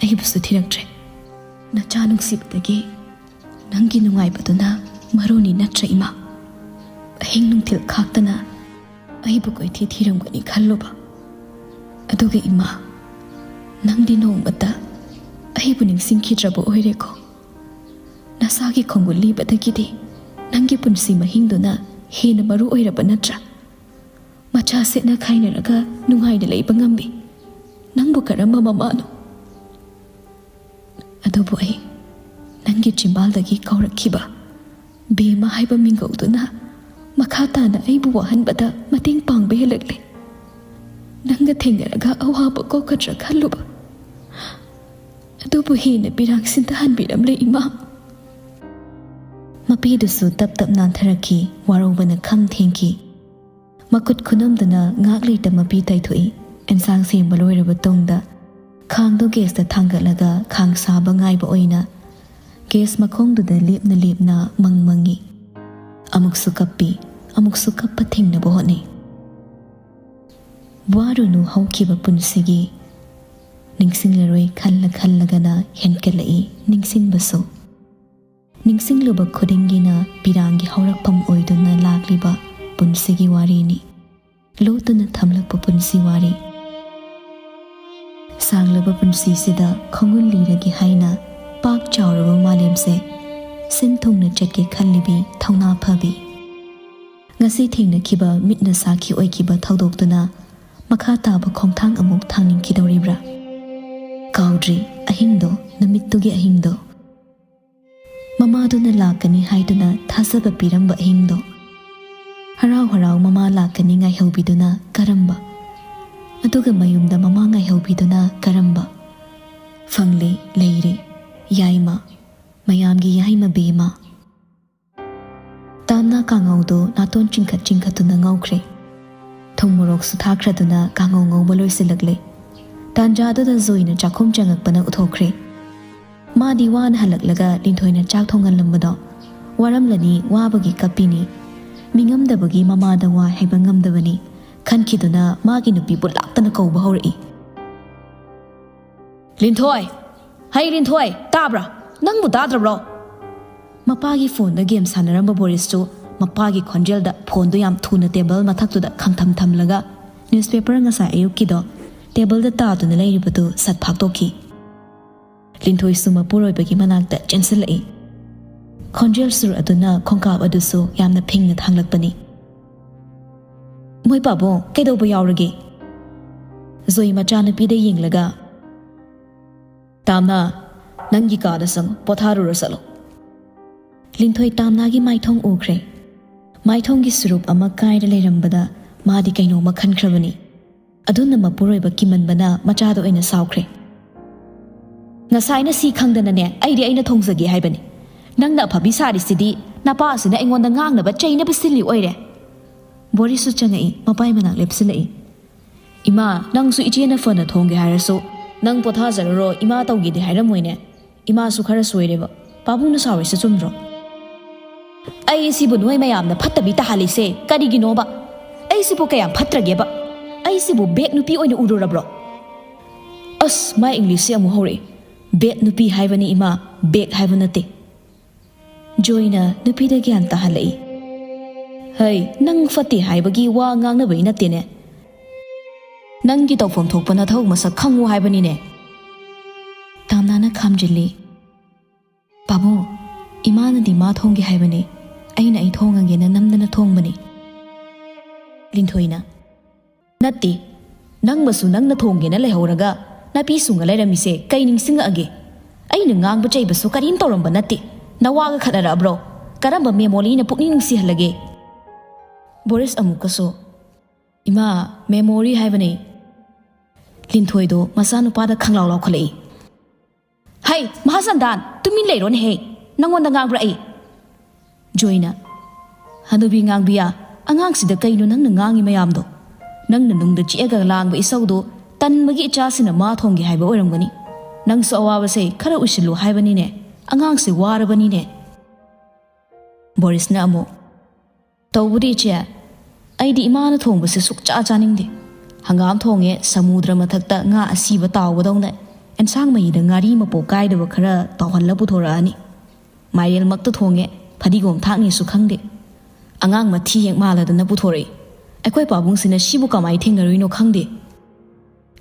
ꯑꯩꯕꯨꯁꯨ ꯊꯤꯔꯛꯇ꯭ꯔꯦ꯫ ꯅꯆꯥ ꯅꯨꯡꯁꯤꯕꯗꯒꯤ ꯅꯪꯒꯤ ꯅꯨꯡꯉꯥꯏꯕꯗꯨꯅ ꯃꯔꯨꯅꯤ ꯅꯠꯇ꯭ꯔ, ꯏꯃꯥ? ꯑꯍꯤꯡ ꯅꯨꯡꯊꯤꯜ ꯈꯥꯛꯇꯅ ꯑꯩꯕꯨ ꯀꯣꯏꯊꯤ ꯊꯤꯔꯝꯒꯅꯤ ꯈꯜꯂꯨꯕ꯫ ꯑꯗꯨꯒ ꯏꯃꯥ, ꯅꯪꯗꯤ ꯅꯣꯡꯃꯇ ꯑꯩꯕꯨ ꯅꯤꯡꯁꯤꯡꯈꯤꯗ꯭ꯔꯕ ꯑꯣꯏꯔꯦꯀꯣ꯫ ꯅꯁꯥꯒꯤ ꯈꯣꯡꯒꯨꯜ ꯂꯤꯕꯗꯒꯤꯗꯤ ꯅꯪꯒꯤ ꯄꯨꯟꯁꯤ ꯃꯍꯤꯡꯗꯨꯅ ꯍꯦꯟꯅ ꯃꯔꯨ ꯑꯣꯏꯔꯕ ꯅꯠꯇ꯭ꯔꯥ? ꯃꯆꯥ ꯁꯦꯠꯅ ꯈꯥꯏꯅꯔꯒ ꯅꯨꯡꯉꯥꯏꯅ ꯂꯩꯕ ꯉꯝꯃꯤ꯫ ꯅꯪꯕꯨ ꯀꯔꯝꯕ ꯃꯃꯥꯅꯣ? ꯑꯗꯨꯕꯨ ꯑꯩ ꯅꯪꯒꯤ ꯆꯤꯝꯕꯥꯜꯗꯒꯤ ꯀꯧꯔꯛꯈꯤꯕ ꯕꯦꯝꯃ ꯍꯥꯏꯕ ꯃꯤꯡꯒꯧꯗꯨꯅ ꯃꯈꯥ ꯇꯥꯅ ꯑꯩꯕꯨ ꯋꯥꯍꯟꯕꯗ ꯃꯇꯦꯡ ꯄꯥꯡꯕ ꯍꯦꯜꯂꯛꯂꯦ꯫ ꯅꯪꯒ ꯊꯦꯡꯅꯔꯒ ꯑꯋꯥꯕ ꯀꯣꯛꯀꯗ꯭ꯔꯥ ꯈꯜꯂꯨꯕ, ꯑꯗꯨꯕꯨ ꯍꯦꯟꯅ ꯄꯤꯔꯥꯡ ꯁꯤꯟꯊꯍꯟꯕꯤꯔꯝꯂꯦ, ꯏꯃꯥ꯫" ꯃꯄꯤꯗꯨꯁꯨ ꯇꯞ ꯇꯞ ꯅꯥꯟꯊꯔꯛꯈꯤ, ꯋꯥꯔꯧꯕꯅ ꯈꯝ ꯊꯦꯡꯈꯤ꯫ ꯃꯈꯨꯠ ꯈꯨꯅꯝꯗꯨꯅ ꯉꯥꯛ ꯂꯩꯇ ꯃꯄꯤ ꯇꯩꯊꯣꯛꯏ꯫ ꯑꯦꯟꯁꯥꯡ ꯁꯦꯝꯕ ꯂꯣꯏꯔꯕ ꯇꯨꯡꯗ ꯈꯥꯡꯗꯣ ꯒꯦꯁꯇ ꯊꯥꯡꯒꯠꯂꯒ ꯈꯥꯡ ꯁꯥꯕ ꯉꯥꯏꯕ ꯑꯣꯏꯅ ꯒꯦꯁ ꯃꯈꯣꯡꯗꯨꯗ ꯂꯦꯞꯅ ꯂꯦꯞꯅ ꯃꯪ ꯃꯪꯉꯤ꯫ ꯑꯃꯨꯛꯁꯨ ꯀꯞꯄꯤ, ꯑꯃꯨꯛꯁꯨ ꯀꯞꯄ ꯊꯤꯡꯅꯕ ꯍꯣꯠꯅꯩ꯫ ꯋꯥꯔꯨꯅꯨ ꯍꯧꯈꯤꯕ ꯄꯨꯟꯁꯤꯒꯤ, ꯅꯤꯡꯁꯤꯡꯂꯔꯣꯏ ꯈꯜꯂ ꯈꯜꯂꯒꯅ ꯍꯦꯟꯀꯠꯂꯛꯏ ꯅꯤꯡꯁꯤꯡꯕꯁꯨ꯫ ꯅꯤꯡꯁꯤꯡꯂꯨꯕ ꯈꯨꯗꯤꯡꯒꯤꯅ ꯄꯤꯔꯥꯡꯒꯤ ꯍꯧꯔꯛꯐꯝ ꯑꯣꯏꯗꯨꯅ ꯂꯥꯛꯂꯤꯕ ꯄꯨꯟꯁꯤꯒꯤ ꯋꯥꯔꯤꯅꯤ꯫ ꯂꯣꯠꯇꯨꯅ ꯊꯝꯂꯛꯄ ꯄꯨꯟꯁꯤ ꯋꯥꯔꯤ꯫ ꯁꯥꯡꯂꯕ ꯄꯨꯟꯁꯤꯁꯤꯗ ꯈꯣꯡꯒꯨꯜ ꯂꯤꯔꯒꯦ ꯍꯥꯏꯅ ꯄꯥꯛ ꯆꯥꯎꯔꯕ ꯃꯥꯂꯦꯝꯁꯦ ꯁꯤꯟ ꯊꯨꯡꯅ ꯆꯠꯀꯦ ꯈꯜꯂꯤꯕꯤ ꯊꯧꯅꯥ ꯐꯕꯤ꯫ ꯉꯁꯤ ꯊꯦꯡꯅꯈꯤꯕ ꯃꯤꯠꯅ ꯁꯥꯈꯤ ꯑꯣꯏꯈꯤꯕ ꯊꯧꯗꯣꯛꯇꯨꯅ ꯃꯈꯥ ꯇꯥꯕ ꯈꯣꯡꯊꯥꯡ ꯑꯃꯨꯛ ꯊꯥꯡꯅꯤꯡꯈꯤꯗꯧꯔꯤꯕ꯭ꯔꯥ? ꯀꯥꯎꯗ꯭ꯔꯤ ꯑꯍꯤꯡꯗꯣ, ꯅꯨꯃꯤꯠꯇꯨꯒꯤ ꯑꯍꯤꯡꯗꯣ꯫ ꯃꯃꯥꯗꯨꯅ ꯂꯥꯛꯀꯅꯤ ꯍꯥꯏꯗꯨꯅ ꯊꯥꯖꯕ ꯄꯤꯔꯝꯕ ꯑꯍꯤꯡꯗꯣ꯫ ꯍꯔꯥꯎ ꯍꯔꯥꯎ ꯃꯃꯥ ꯂꯥꯛꯀꯅꯤ ꯉꯥꯏꯍꯧꯕꯤꯗꯨꯅ ꯀꯔꯝꯕ? ꯑꯗꯨꯒ ꯃꯌꯨꯝꯗ ꯃꯃꯥ ꯉꯥꯏꯍꯧꯕꯤꯗꯨꯅ ꯀꯔꯝꯕ? ꯐꯪꯂꯦ, ꯂꯩꯔꯦ, ꯌꯥꯏꯃ, ꯃꯌꯥꯝꯒꯤ ꯌꯥꯏꯃ ꯕꯦꯝꯃ꯫ ꯇꯥꯝꯅ ꯀꯥꯡꯉꯧꯗꯨ ꯅꯥꯇꯣꯟ ꯆꯤꯡꯈꯠ ꯆꯤꯡꯈꯠꯇꯨꯅ ꯉꯧꯈ꯭ꯔꯦ꯫ ꯊꯨꯝ ꯃꯣꯔꯣꯛꯁꯨ ꯊꯥꯛꯈ꯭ꯔꯗꯨꯅ ꯀꯥꯡꯉꯧ ꯉꯧꯕ ꯂꯣꯏꯁꯤꯜꯂꯛꯂꯦ꯫ ꯇꯥꯟꯖꯥꯗꯨꯗ ꯖꯣꯏꯅ ꯆꯥꯛꯈꯨꯝ ꯆꯪꯉꯛꯄꯅ ꯎꯠꯊꯣꯛꯈ꯭ꯔꯦ꯫ ꯃꯥꯗꯤ ꯋꯥꯅ ꯍꯜꯂꯛꯂꯒ ꯂꯤꯟꯊꯣꯏꯅ ꯆꯥꯛ ꯊꯣꯡꯍꯜꯂꯝꯕꯗꯣ ꯋꯥꯔꯝꯂꯅꯤ, ꯋꯥꯕꯒꯤ ꯀꯞꯄꯤꯅꯤ꯫ ꯃꯤꯉꯝꯗꯕꯒꯤ ꯃꯃꯥꯗ ꯋꯥ ꯍꯥꯏꯕ ꯉꯝꯗꯕꯅꯤ ꯈꯟꯈꯤꯗꯨꯅ ꯃꯥꯒꯤ ꯅꯨꯄꯤꯕꯨ ꯂꯥꯛꯇꯅ ꯀꯧꯕ ꯍꯧꯔꯛꯏ꯫ "ꯂꯤꯟꯊꯣꯏ! ꯍꯩ ꯂꯤꯟꯊꯣꯏ, ꯇꯥꯕ꯭ꯔꯥ? ꯅꯪꯕꯨ ꯇꯥꯗ꯭ꯔꯕ꯭ꯔꯣ?" ꯃꯄꯥꯒꯤ ꯐꯣꯟꯗ ꯒꯦꯝ ꯁꯥꯟꯅꯔꯝꯕ ꯕꯣꯔꯤꯁꯇꯨ ꯃꯄꯥꯒꯤ ꯈꯣꯟꯖꯦꯜꯗ ꯐꯣꯟꯗꯨ ꯌꯥꯝ ꯊꯨꯅ ꯇꯦꯕꯜ ꯃꯊꯛꯇꯨꯗ ꯈꯪꯊꯝ ꯊꯝꯂꯒ ꯅ꯭ꯌꯨꯁꯄꯦꯄꯔ ꯉꯁꯥꯏ ꯑꯌꯨꯛꯀꯤꯗꯣ ꯇꯦꯕꯜꯗ ꯇꯥꯗꯨꯅ ꯂꯩꯔꯤꯕꯗꯨ ꯁꯠ ꯐꯥꯛꯇꯣꯛꯈꯤ꯫ ꯂꯤꯟꯊꯣꯏꯁꯨ ꯃꯄꯨꯔꯣꯏꯕꯒꯤ ꯃꯅꯥꯛꯇ ꯆꯦꯟꯁꯤꯜꯂꯛꯏ꯫ ꯈꯣꯟꯖꯦꯜ ꯁꯨꯔ ꯑꯗꯨꯅ ꯈꯣꯡꯀꯥꯞ ꯑꯗꯨꯁꯨ ꯌꯥꯝꯅ ꯐꯤꯡꯅ ꯊꯥꯡꯂꯛꯄꯅꯤ꯫ "ꯃꯣꯏ ꯄꯥꯕꯨꯡ, ꯀꯩꯗꯧꯕ ꯌꯥꯎꯔꯒꯦ?" ꯖꯣꯏ ꯃꯆꯥꯅꯨꯄꯤꯗ ꯌꯦꯡꯂꯒ, "ꯇꯥꯝꯅ, ꯅꯪꯒꯤ ꯀꯥꯗ ꯆꯪꯉꯨ, ꯄꯣꯊꯥꯔꯨꯔꯣ ꯆꯠꯂꯣ꯫" ꯂꯤꯟꯊꯣꯏ ꯇꯥꯝꯅꯥꯒꯤ ꯃꯥꯏꯊꯣꯡ ꯎꯈ꯭ꯔꯦ꯫ ꯃꯥꯏꯊꯣꯡꯒꯤ ꯁꯨꯔꯨꯞ ꯑꯃ ꯀꯥꯏꯔ ꯂꯩꯔꯝꯕꯗ ꯃꯥꯗꯤ ꯀꯩꯅꯣꯝꯃ ꯈꯟꯈ꯭ꯔꯕꯅꯤ꯫ ꯑꯗꯨꯅ ꯃꯄꯨꯔꯣꯏꯕ ꯀꯤꯃꯟꯕꯅ ꯃꯆꯥꯗ ꯑꯣꯏꯅ ꯁꯥꯎꯈ꯭ꯔꯦ꯫ "ꯉꯁꯥꯏꯅ ꯁꯤ ꯈꯪꯗꯅꯅꯦ, ꯑꯩꯗꯤ ꯑꯩꯅ ꯊꯣꯡꯖꯒꯦ ꯍꯥꯏꯕꯅꯤ꯫ ꯅꯪꯅ ꯑꯐꯕꯤ ꯁꯥꯔꯤꯁꯤꯗꯤ ꯅꯄꯥ ꯑꯁꯤꯅ ꯑꯩꯉꯣꯟꯗ ꯉꯥꯡꯅꯕ ꯆꯩꯅꯕ ꯁꯤꯜꯂꯤ ꯑꯣꯏꯔꯦ꯫" ꯕꯣꯔꯤꯁꯁꯨ ꯆꯪꯉꯛꯏ, ꯃꯄꯥꯏ ꯃꯅꯥꯛ ꯂꯦꯞꯁꯤꯜꯂꯛꯏ꯫ "ꯏꯃꯥ, ꯅꯪꯁꯨ ꯏꯆꯦꯅ ꯐꯅ ꯊꯣꯡꯒꯦ ꯍꯥꯏꯔꯁꯨ ꯅꯪ ꯄꯣꯊꯥꯖꯔꯨꯔꯣ, ꯏꯃꯥ ꯇꯧꯒꯦꯗꯤ ꯍꯥꯏꯔꯝꯃꯣꯏꯅꯦ꯫ ꯏꯃꯥꯁꯨ ꯈꯔ ꯁꯣꯏꯔꯦꯕ꯫ ꯄꯥꯕꯨꯡꯅ ꯁꯥꯎꯔꯤꯁꯦ ꯆꯨꯝꯗ꯭ꯔꯣ?" "ꯑꯩ ꯁꯤꯕꯨ ꯅꯣꯏ ꯃꯌꯥꯝꯅ ꯐꯠꯇꯕꯤ ꯇꯥꯍꯜꯂꯤꯁꯦ ꯀꯔꯤꯒꯤꯅꯣꯕ? ꯑꯩ ꯁꯤꯕꯨ ꯀꯌꯥꯝ ꯐꯠꯇ꯭ꯔꯒꯦꯕ? ꯑꯩ ꯁꯤꯕꯨ ꯕꯦꯛ ꯅꯨꯄꯤ ꯑꯣꯏꯅ ꯎꯔꯨꯔꯕ꯭ꯔꯣ?" ꯑꯁ, ꯃꯥꯏ ꯏꯪꯂꯤꯁꯁꯤ ꯑꯃꯨꯛ ꯍꯧꯔꯛꯏ꯫ "ꯕꯦꯛ ꯅꯨꯄꯤ ꯍꯥꯏꯕꯅꯤ ꯏꯃꯥ, ꯕꯦꯛ ꯍꯥꯏꯕ ꯅꯠꯇꯦ꯫" ꯖꯣꯏꯅ ꯅꯨꯄꯤꯗ ꯒ꯭ꯌꯥꯟ ꯇꯥꯍꯜꯂꯛꯏ꯫ "ꯍꯩ, ꯅꯪ ꯐꯠꯇꯦ ꯍꯥꯏꯕꯒꯤ ꯋꯥ ꯉꯥꯡꯅꯕꯩ ꯅꯠꯇꯦꯅꯦ꯫ ꯅꯪꯒꯤ ꯇꯧꯐꯝ ꯊꯣꯛꯄ ꯅꯊꯧ ꯃꯁꯛ ꯈꯪꯉꯨ ꯍꯥꯏꯕꯅꯤꯅꯦ꯫" ꯇꯥꯝꯅꯥꯅ ꯈꯥꯝꯖꯤꯜꯂꯤ꯫ "ꯄꯥꯕꯨꯡ, ꯏꯃꯥꯅꯗꯤ ꯃꯥ ꯊꯣꯡꯒꯦ ꯍꯥꯏꯕꯅꯦ, ꯑꯩꯅ ꯑꯩ ꯊꯣꯡꯉꯒꯦꯅ ꯅꯝꯗꯅ ꯊꯣꯡꯕꯅꯦ꯫" ꯂꯤꯟꯊꯣꯏꯅ, "ꯅꯠꯇꯦ, ꯅꯪꯃꯁꯨ ꯅꯪꯅ ꯊꯣꯡꯒꯦꯅ ꯂꯩꯍꯧꯔꯒ ꯅꯥꯄꯤ ꯁꯨꯡꯉ ꯂꯩꯔꯝꯃꯤꯁꯦ ꯀꯩ ꯅꯤꯡꯁꯤꯡꯉꯛꯑꯒꯦ? ꯑꯩꯅ ꯉꯥꯡꯕ ꯆꯩꯕꯁꯨ ꯀꯔꯤꯝ ꯇꯧꯔꯝꯕ ꯅꯠꯇꯦ꯫ ꯅꯋꯥꯒ ꯈꯠꯅꯔꯛꯑꯕ꯭ꯔꯣ? ꯀꯔꯝꯕ ꯃꯦꯃꯣꯔꯤꯅ ꯄꯨꯛꯅꯤꯡ ꯅꯨꯡꯁꯤꯍꯜꯂꯒꯦ?" ꯕꯣꯔꯤꯁ ꯑꯃꯨꯛꯀꯁꯨ, "ꯏꯃꯥ, ꯃꯦꯃꯣꯔꯤ ꯍꯥꯏꯕꯅꯦ꯫" ꯂꯤꯟꯊꯣꯏꯗꯣ ꯃꯆꯥꯅꯨꯄꯥꯗ ꯈꯪꯂꯥꯎ ꯂꯥꯎꯈꯠꯂꯛꯏ꯫ "ꯍꯩ, ꯃꯍꯥꯁꯟꯗꯥꯟ, ꯇꯨꯃꯤꯟ ꯂꯩꯔꯣꯅꯦꯍꯦ꯫ ꯅꯪꯉꯣꯟꯗ ꯉꯥꯡꯕ꯭ꯔꯥ ꯑꯩ?" ꯖꯣꯏꯅ, "ꯍꯅꯨꯕꯤ ꯉꯥꯡꯕꯤꯌꯥ, ꯑꯉꯥꯡꯁꯤꯗ ꯀꯩꯅꯣ ꯅꯪꯅ ꯉꯥꯡꯉꯤ ꯃꯌꯥꯝꯗꯣ? ꯅꯪꯅ ꯅꯨꯡꯗ ꯆꯤꯛꯑꯒ ꯂꯥꯡꯕ ꯏꯁꯧꯗꯣ ꯇꯟꯕꯒꯤ ꯏꯆꯥꯁꯤꯅ ꯃꯥ ꯊꯣꯡꯒꯦ ꯍꯥꯏꯕ ꯑꯣꯏꯔꯝꯒꯅꯤ꯫ ꯅꯪꯁꯨ ꯑꯋꯥꯕꯁꯦ ꯈꯔ ꯎꯁꯤꯜꯂꯨ ꯍꯥꯏꯕꯅꯤꯅꯦ꯫ ꯑꯉꯥꯡꯁꯦ ꯋꯥꯔꯕꯅꯤꯅꯦ꯫" ꯕꯣꯔꯤꯁꯅ ꯑꯃꯨꯛ, "ꯇꯧꯕꯗꯤ ꯏꯆꯦ, ꯑꯩꯗꯤ ꯏꯃꯥꯅ ꯊꯣꯡꯕꯁꯦ ꯁꯨꯛꯆꯥ ꯆꯥꯅꯤꯡꯗꯦ꯫ ꯍꯪꯒꯥꯝ ꯊꯣꯡꯉꯦ, ꯁꯃꯨꯗ꯭ꯔ ꯃꯊꯛꯇ ꯉꯥ ꯑꯁꯤꯕ ꯇꯥꯎꯕꯗꯧꯅ ꯑꯦꯟꯁꯥꯡ ꯃꯍꯤꯗ ꯉꯥꯔꯤ ꯃꯄꯣꯛ ꯀꯥꯏꯗꯕ ꯈꯔ ꯇꯥꯎꯍꯜꯂ ꯄꯨꯊꯣꯔꯛꯑꯅꯤ꯫ ꯃꯥꯏꯔꯦꯜꯃꯛꯇ ꯊꯣꯡꯉꯦ, ꯐꯗꯤꯒꯣꯝ ꯊꯥꯛꯅꯤꯁꯨ ꯈꯪꯗꯦ꯫ ꯑꯉꯥꯡ ꯃꯊꯤ ꯍꯦꯛ ꯃꯥꯜꯂꯗꯅ ꯄꯨꯊꯣꯔꯛꯏ꯫ ꯑꯩꯈꯣꯏ ꯄꯥꯕꯨꯡꯁꯤꯅ ꯁꯤꯕꯨ ꯀꯃꯥꯏ ꯊꯦꯡꯅꯔꯨꯏꯅꯣ ꯈꯪꯗꯦ꯫"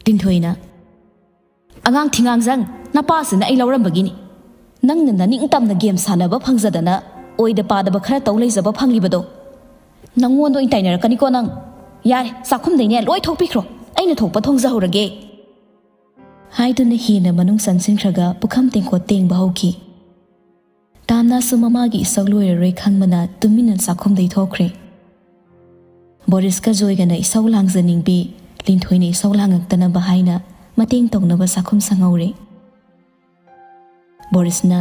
ꯂꯤꯟꯊꯣꯏꯅ, "ꯑꯉꯥꯡ ꯊꯤꯉꯥꯡꯖꯪ, ꯅꯄꯥꯁꯤꯅ ꯑꯩ ꯂꯧꯔꯝꯕꯒꯤꯅꯤ꯫ ꯅꯪꯅ ꯅꯅꯤꯡꯇꯝꯅ ꯒꯦꯝ ꯁꯥꯟꯅꯕ ꯐꯪꯖꯗꯅ ꯑꯣꯏꯗ ꯄꯥꯗꯕ ꯈꯔ ꯇꯧ ꯂꯩꯖꯕ ꯐꯪꯂꯤꯕꯗꯣ꯫ ꯅꯪꯉꯣꯟꯗ ꯑꯣꯏꯅ ꯇꯥꯏꯅꯔꯛꯀꯅꯤꯀꯣ ꯅꯪ꯫ ꯌꯥꯔꯦ, ꯆꯥꯛꯈꯨꯝꯗꯩꯅꯦ ꯂꯣꯏ ꯊꯣꯛꯄꯤꯈ꯭ꯔꯣ꯫ ꯑꯩꯅ ꯊꯣꯛꯄ ꯊꯣꯡꯖꯍꯧꯔꯒꯦ꯫" ꯍꯥꯏꯗꯨꯅ ꯍꯦꯟꯅ ꯃꯅꯨꯡ ꯆꯪꯁꯤꯟꯈ꯭ꯔꯒ ꯄꯨꯈꯝ ꯇꯦꯡꯀꯣꯠ ꯇꯦꯡꯕ ꯍꯧꯈꯤ꯫ ꯇꯥꯝꯅꯥꯁꯨ ꯃꯃꯥꯒꯤ ꯏꯁꯧ ꯂꯣꯏꯔꯔꯣꯏ ꯈꯪꯕꯅ ꯇꯨꯃꯤꯟꯅ ꯆꯥꯛꯈꯨꯝꯗꯩ ꯊꯣꯛꯈ꯭ꯔꯦ꯫ ꯕꯣꯔꯤꯁꯀ ꯖꯣꯏꯒꯅ ꯏꯁꯧ ꯂꯥꯡꯖꯅꯤꯡꯕꯤ, ꯂꯤꯟꯊꯣꯏꯅ ꯏꯁꯧ ꯂꯥꯡꯉꯛꯇꯅꯕ ꯍꯥꯏꯅ ꯃꯇꯦꯡ ꯇꯧꯅꯕ ꯆꯥꯛꯈꯨꯝ ꯁꯪꯍꯧꯔꯦ꯫ ꯕꯣꯔꯤꯁꯅ,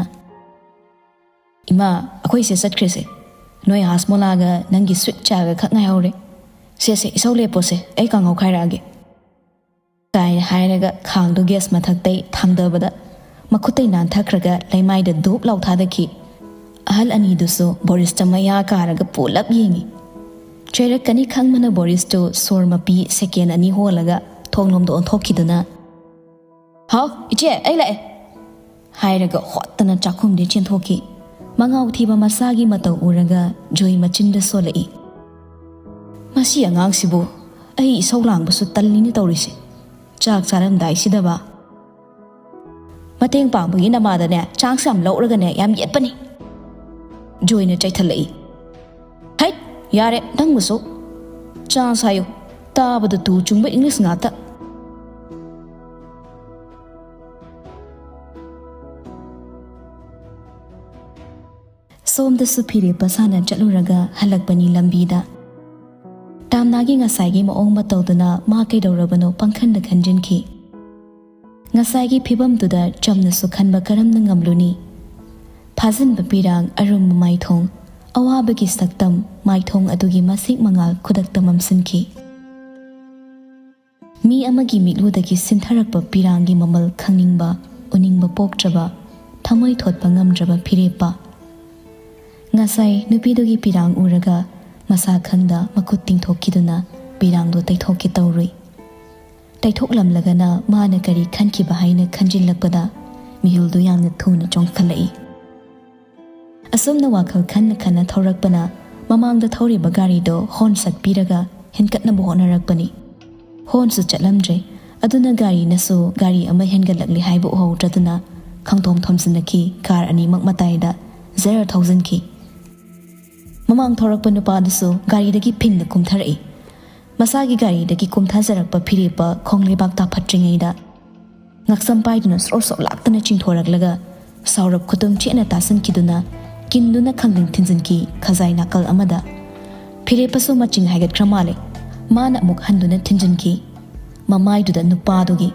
"ꯏꯃꯥ, ꯑꯩꯈꯣꯏꯁꯦ ꯆꯠꯈ꯭ꯔꯦꯁꯦ꯫ ꯅꯣꯏ ꯍꯥꯁꯃꯣꯂꯥꯒ ꯅꯪꯒꯤ ꯁ꯭ꯋꯤꯠ ꯆꯥꯒ ꯈꯛ ꯉꯥꯏꯍꯧꯔꯦ꯫ ꯁꯦ, ꯁꯦ, ꯏꯁꯧ ꯂꯦꯞꯄꯣꯁꯦ, ꯑꯩ ꯀꯥꯡꯍꯧ ꯈꯥꯏꯔꯛꯑꯒꯦ꯫" ꯀꯥꯏꯅ ꯍꯥꯏꯔꯒ ꯈꯥꯡꯗꯨ ꯒꯦꯁ ꯃꯊꯛꯇꯩ ꯊꯥꯡꯗꯕꯗ ꯃꯈꯨꯠꯇꯩ ꯅꯥꯟꯊꯈ꯭ꯔꯒ ꯂꯩꯃꯥꯏꯗ ꯙꯨꯞ ꯂꯥꯎ ꯊꯥꯗꯈꯤ꯫ ꯑꯍꯜ ꯑꯅꯤꯗꯨꯁꯨ ꯕꯣꯔꯤꯁꯇ ꯃꯌꯥ ꯀꯥꯔꯒ ꯄꯨꯂꯞ ꯌꯦꯡꯉꯤ꯫ ꯆꯩꯔꯛꯀꯅꯤ ꯈꯪꯕꯅ ꯕꯣꯔꯤꯁꯇꯨ ꯁꯣꯔ ꯃꯄꯤ ꯁꯦꯀꯦꯟ ꯑꯅꯤ ꯍꯣꯜꯂꯒ ꯊꯣꯡꯂꯣꯝꯗ ꯑꯣꯟꯊꯣꯛꯈꯤꯗꯨꯅ, "ꯍꯥꯎ, ꯏꯆꯦ, ꯑꯩ ꯂꯥꯛꯑꯦ," ꯍꯥꯏꯔꯒ ꯍꯣꯠꯇꯅ ꯆꯥꯛꯈꯨꯝꯗꯩ ꯆꯦꯟꯊꯣꯛꯈꯤ꯫ ꯃꯉꯥꯎ ꯊꯤꯕ ꯃꯆꯥꯒꯤ ꯃꯇꯧ ꯎꯔꯒ ꯖꯣꯏ ꯃꯆꯤꯟꯗ ꯁꯣꯜꯂꯛꯏ꯫ "ꯁꯤ ꯑꯉꯥꯡꯁꯤꯕꯨ ꯑꯩ ꯏꯁꯧ ꯂꯥꯡꯕꯁꯨ ꯇꯜꯂꯤꯅꯦ ꯇꯧꯔꯤꯁꯦ꯫ ꯆꯥꯛ ꯆꯥꯔꯝꯗꯥꯏꯁꯤꯗꯕ ꯃꯇꯦꯡ ꯄꯥꯡꯕꯒꯤ ꯅꯃꯥꯗꯅꯦ ꯆꯥꯛꯁꯦ ꯌꯥꯝ ꯂꯧꯔꯒꯅꯦ ꯌꯥꯝ ꯌꯦꯠꯄꯅꯤ"꯫ ꯖꯣꯏꯅ ꯆꯩꯊꯠꯂꯛꯏ꯫ "ꯍꯩꯠ, ꯌꯥꯔꯦ ꯅꯪꯕꯨꯁꯨ꯫ ꯆꯥꯟꯁ ꯍꯥꯏꯌꯨ, ꯇꯥꯕꯗ ꯇꯨ ꯆꯨꯡꯕ ꯏꯪꯂꯤꯁ ꯉꯥꯛꯇ"꯫ ꯁꯣꯝꯗꯁꯨ ꯐꯤꯔꯦꯞꯄ ꯁꯥꯅ ꯆꯠꯂꯨꯔꯒ ꯍꯜꯂꯛꯄꯅꯤ ꯂꯝꯕꯤꯗ꯫ ꯇꯥꯝꯅꯥꯒꯤ ꯉꯁꯥꯏꯒꯤ ꯃꯑꯣꯡ ꯃꯇꯧꯗꯨꯅ ꯃꯥ ꯀꯩꯗꯧꯔꯕꯅꯣ ꯄꯪꯈꯟꯗ ꯈꯟꯖꯤꯟꯈꯤ꯫ ꯉꯁꯥꯏꯒꯤ ꯐꯤꯕꯝꯗꯨꯗ ꯆꯝꯅꯁꯨ ꯈꯟꯕ ꯀꯔꯝꯅ ꯉꯝꯂꯨꯅꯤ? ꯐꯥꯖꯤꯟꯕ ꯄꯤꯔꯥꯡ, ꯑꯔꯨꯝꯕ ꯃꯥꯏꯊꯣꯡ, ꯑꯋꯥꯕꯒꯤ ꯁꯛꯇꯝ, ꯃꯥꯏꯊꯣꯡ ꯑꯗꯨꯒꯤ ꯃꯁꯦꯛ ꯃꯉꯥꯜ ꯈꯨꯗꯛꯇ ꯃꯝꯁꯤꯟꯈꯤ꯫ ꯃꯤ ꯑꯃꯒꯤ ꯃꯤꯠꯂꯨꯗꯒꯤ ꯁꯤꯟꯊꯔꯛꯄ ꯄꯤꯔꯥꯡꯒꯤ ꯃꯃꯜ ꯈꯪꯅꯤꯡꯕ, ꯎꯅꯤꯡꯕ ꯄꯣꯛꯇ꯭ꯔꯕ, ꯊꯃꯣꯏ ꯊꯣꯠꯄ ꯉꯝꯗ꯭ꯔꯕ ꯐꯤꯔꯦꯞꯄ꯫ ꯉꯁꯥꯏ ꯅꯨꯄꯤꯗꯨꯒꯤ ꯄꯤꯔꯥꯡ ꯎꯔꯒ ꯃꯁꯥ ꯈꯪꯗ ꯃꯈꯨꯠ ꯇꯤꯡꯊꯣꯛꯈꯤꯗꯨꯅ ꯄꯤꯔꯥꯡꯗꯣ ꯇꯩꯊꯣꯛꯀꯦ ꯇꯧꯔꯨꯏ꯫ ꯇꯩꯊꯣꯛꯂꯝꯂꯒꯅ ꯃꯥꯅ ꯀꯔꯤ ꯈꯟꯈꯤꯕ ꯍꯥꯏꯅ ꯈꯟꯖꯤꯜꯂꯛꯄꯗ ꯃꯤꯍꯨꯜꯗꯨ ꯌꯥꯝꯅ ꯊꯨꯅ ꯆꯣꯡꯈꯠꯂꯛꯏ꯫ ꯑꯁꯨꯝꯅ ꯋꯥꯈꯜ ꯈꯟꯅ ꯈꯟꯅ ꯊꯧꯔꯛꯄꯅ ꯃꯃꯥꯡꯗ ꯊꯧꯔꯤꯕ ꯒꯥꯔꯤꯗꯣ ꯍꯣꯔꯟ ꯁꯠꯄꯤꯔꯒ ꯍꯦꯟꯀꯠꯅꯕ ꯍꯣꯠꯅꯔꯛꯄꯅꯤ꯫ ꯍꯣꯔꯟꯁꯨ ꯆꯠꯂꯝꯗ꯭ꯔꯦ꯫ ꯑꯗꯨꯅ ꯒꯥꯔꯤꯅꯁꯨ ꯒꯥꯔꯤ ꯑꯃ ꯍꯦꯟꯒꯠꯂꯛꯂꯦ ꯍꯥꯏꯕ ꯎꯍꯧꯗ꯭ꯔꯗꯨꯅ ꯈꯪꯊꯣꯡ ꯊꯣꯝꯖꯤꯜꯂꯛꯈꯤ꯫ ꯀꯥꯔ ꯑꯅꯤꯃꯛ ꯃꯇꯥꯏꯗ ꯖꯔ ꯊꯧꯖꯤꯟꯈꯤ꯫ ꯃꯃꯥꯡ ꯊꯧꯔꯛꯄ ꯅꯨꯄꯥꯗꯨꯁꯨ ꯒꯥꯔꯤꯗꯒꯤ ꯐꯤꯡꯅ ꯀꯨꯝꯊꯔꯛꯏ꯫ ꯃꯁꯥꯒꯤ ꯒꯥꯔꯤꯗꯒꯤ ꯀꯨꯝꯊꯖꯔꯛꯄ ꯐꯤꯔꯦꯞꯄ ꯈꯣꯡꯂꯩꯕꯥꯛ ꯇꯥꯐꯠꯇ꯭ꯔꯤꯉꯩꯗ ꯉꯛꯁꯝ ꯄꯥꯏꯗꯨꯅ ꯁ꯭ꯔꯣ ꯁ꯭ꯔꯣ ꯂꯥꯛꯇꯅ ꯆꯤꯡꯊꯣꯔꯛꯂꯒ ꯁꯥꯎꯔꯞ ꯈꯨꯇꯨꯝ ꯆꯦꯠꯅ ꯇꯥꯁꯤꯟꯈꯤꯗꯨꯅ ꯀꯤꯟꯗꯨꯅ ꯈꯪꯗꯤꯡ ꯊꯤꯟꯖꯤꯟꯈꯤ ꯈꯖꯥꯏ ꯅꯥꯀꯜ ꯑꯃꯗ꯫ ꯐꯤꯔꯦꯞꯄꯁꯨ ꯃꯆꯤꯡ ꯍꯥꯏꯒꯠꯈ꯭ꯔ ꯃꯥꯜꯂꯦ꯫ ꯃꯥꯅ ꯑꯃꯨꯛ ꯍꯟꯗꯨꯅ ꯊꯤꯟꯖꯤꯟꯈꯤ꯫ ꯃꯃꯥꯏꯗꯨꯗ ꯅꯨꯄꯥꯗꯨꯒꯤ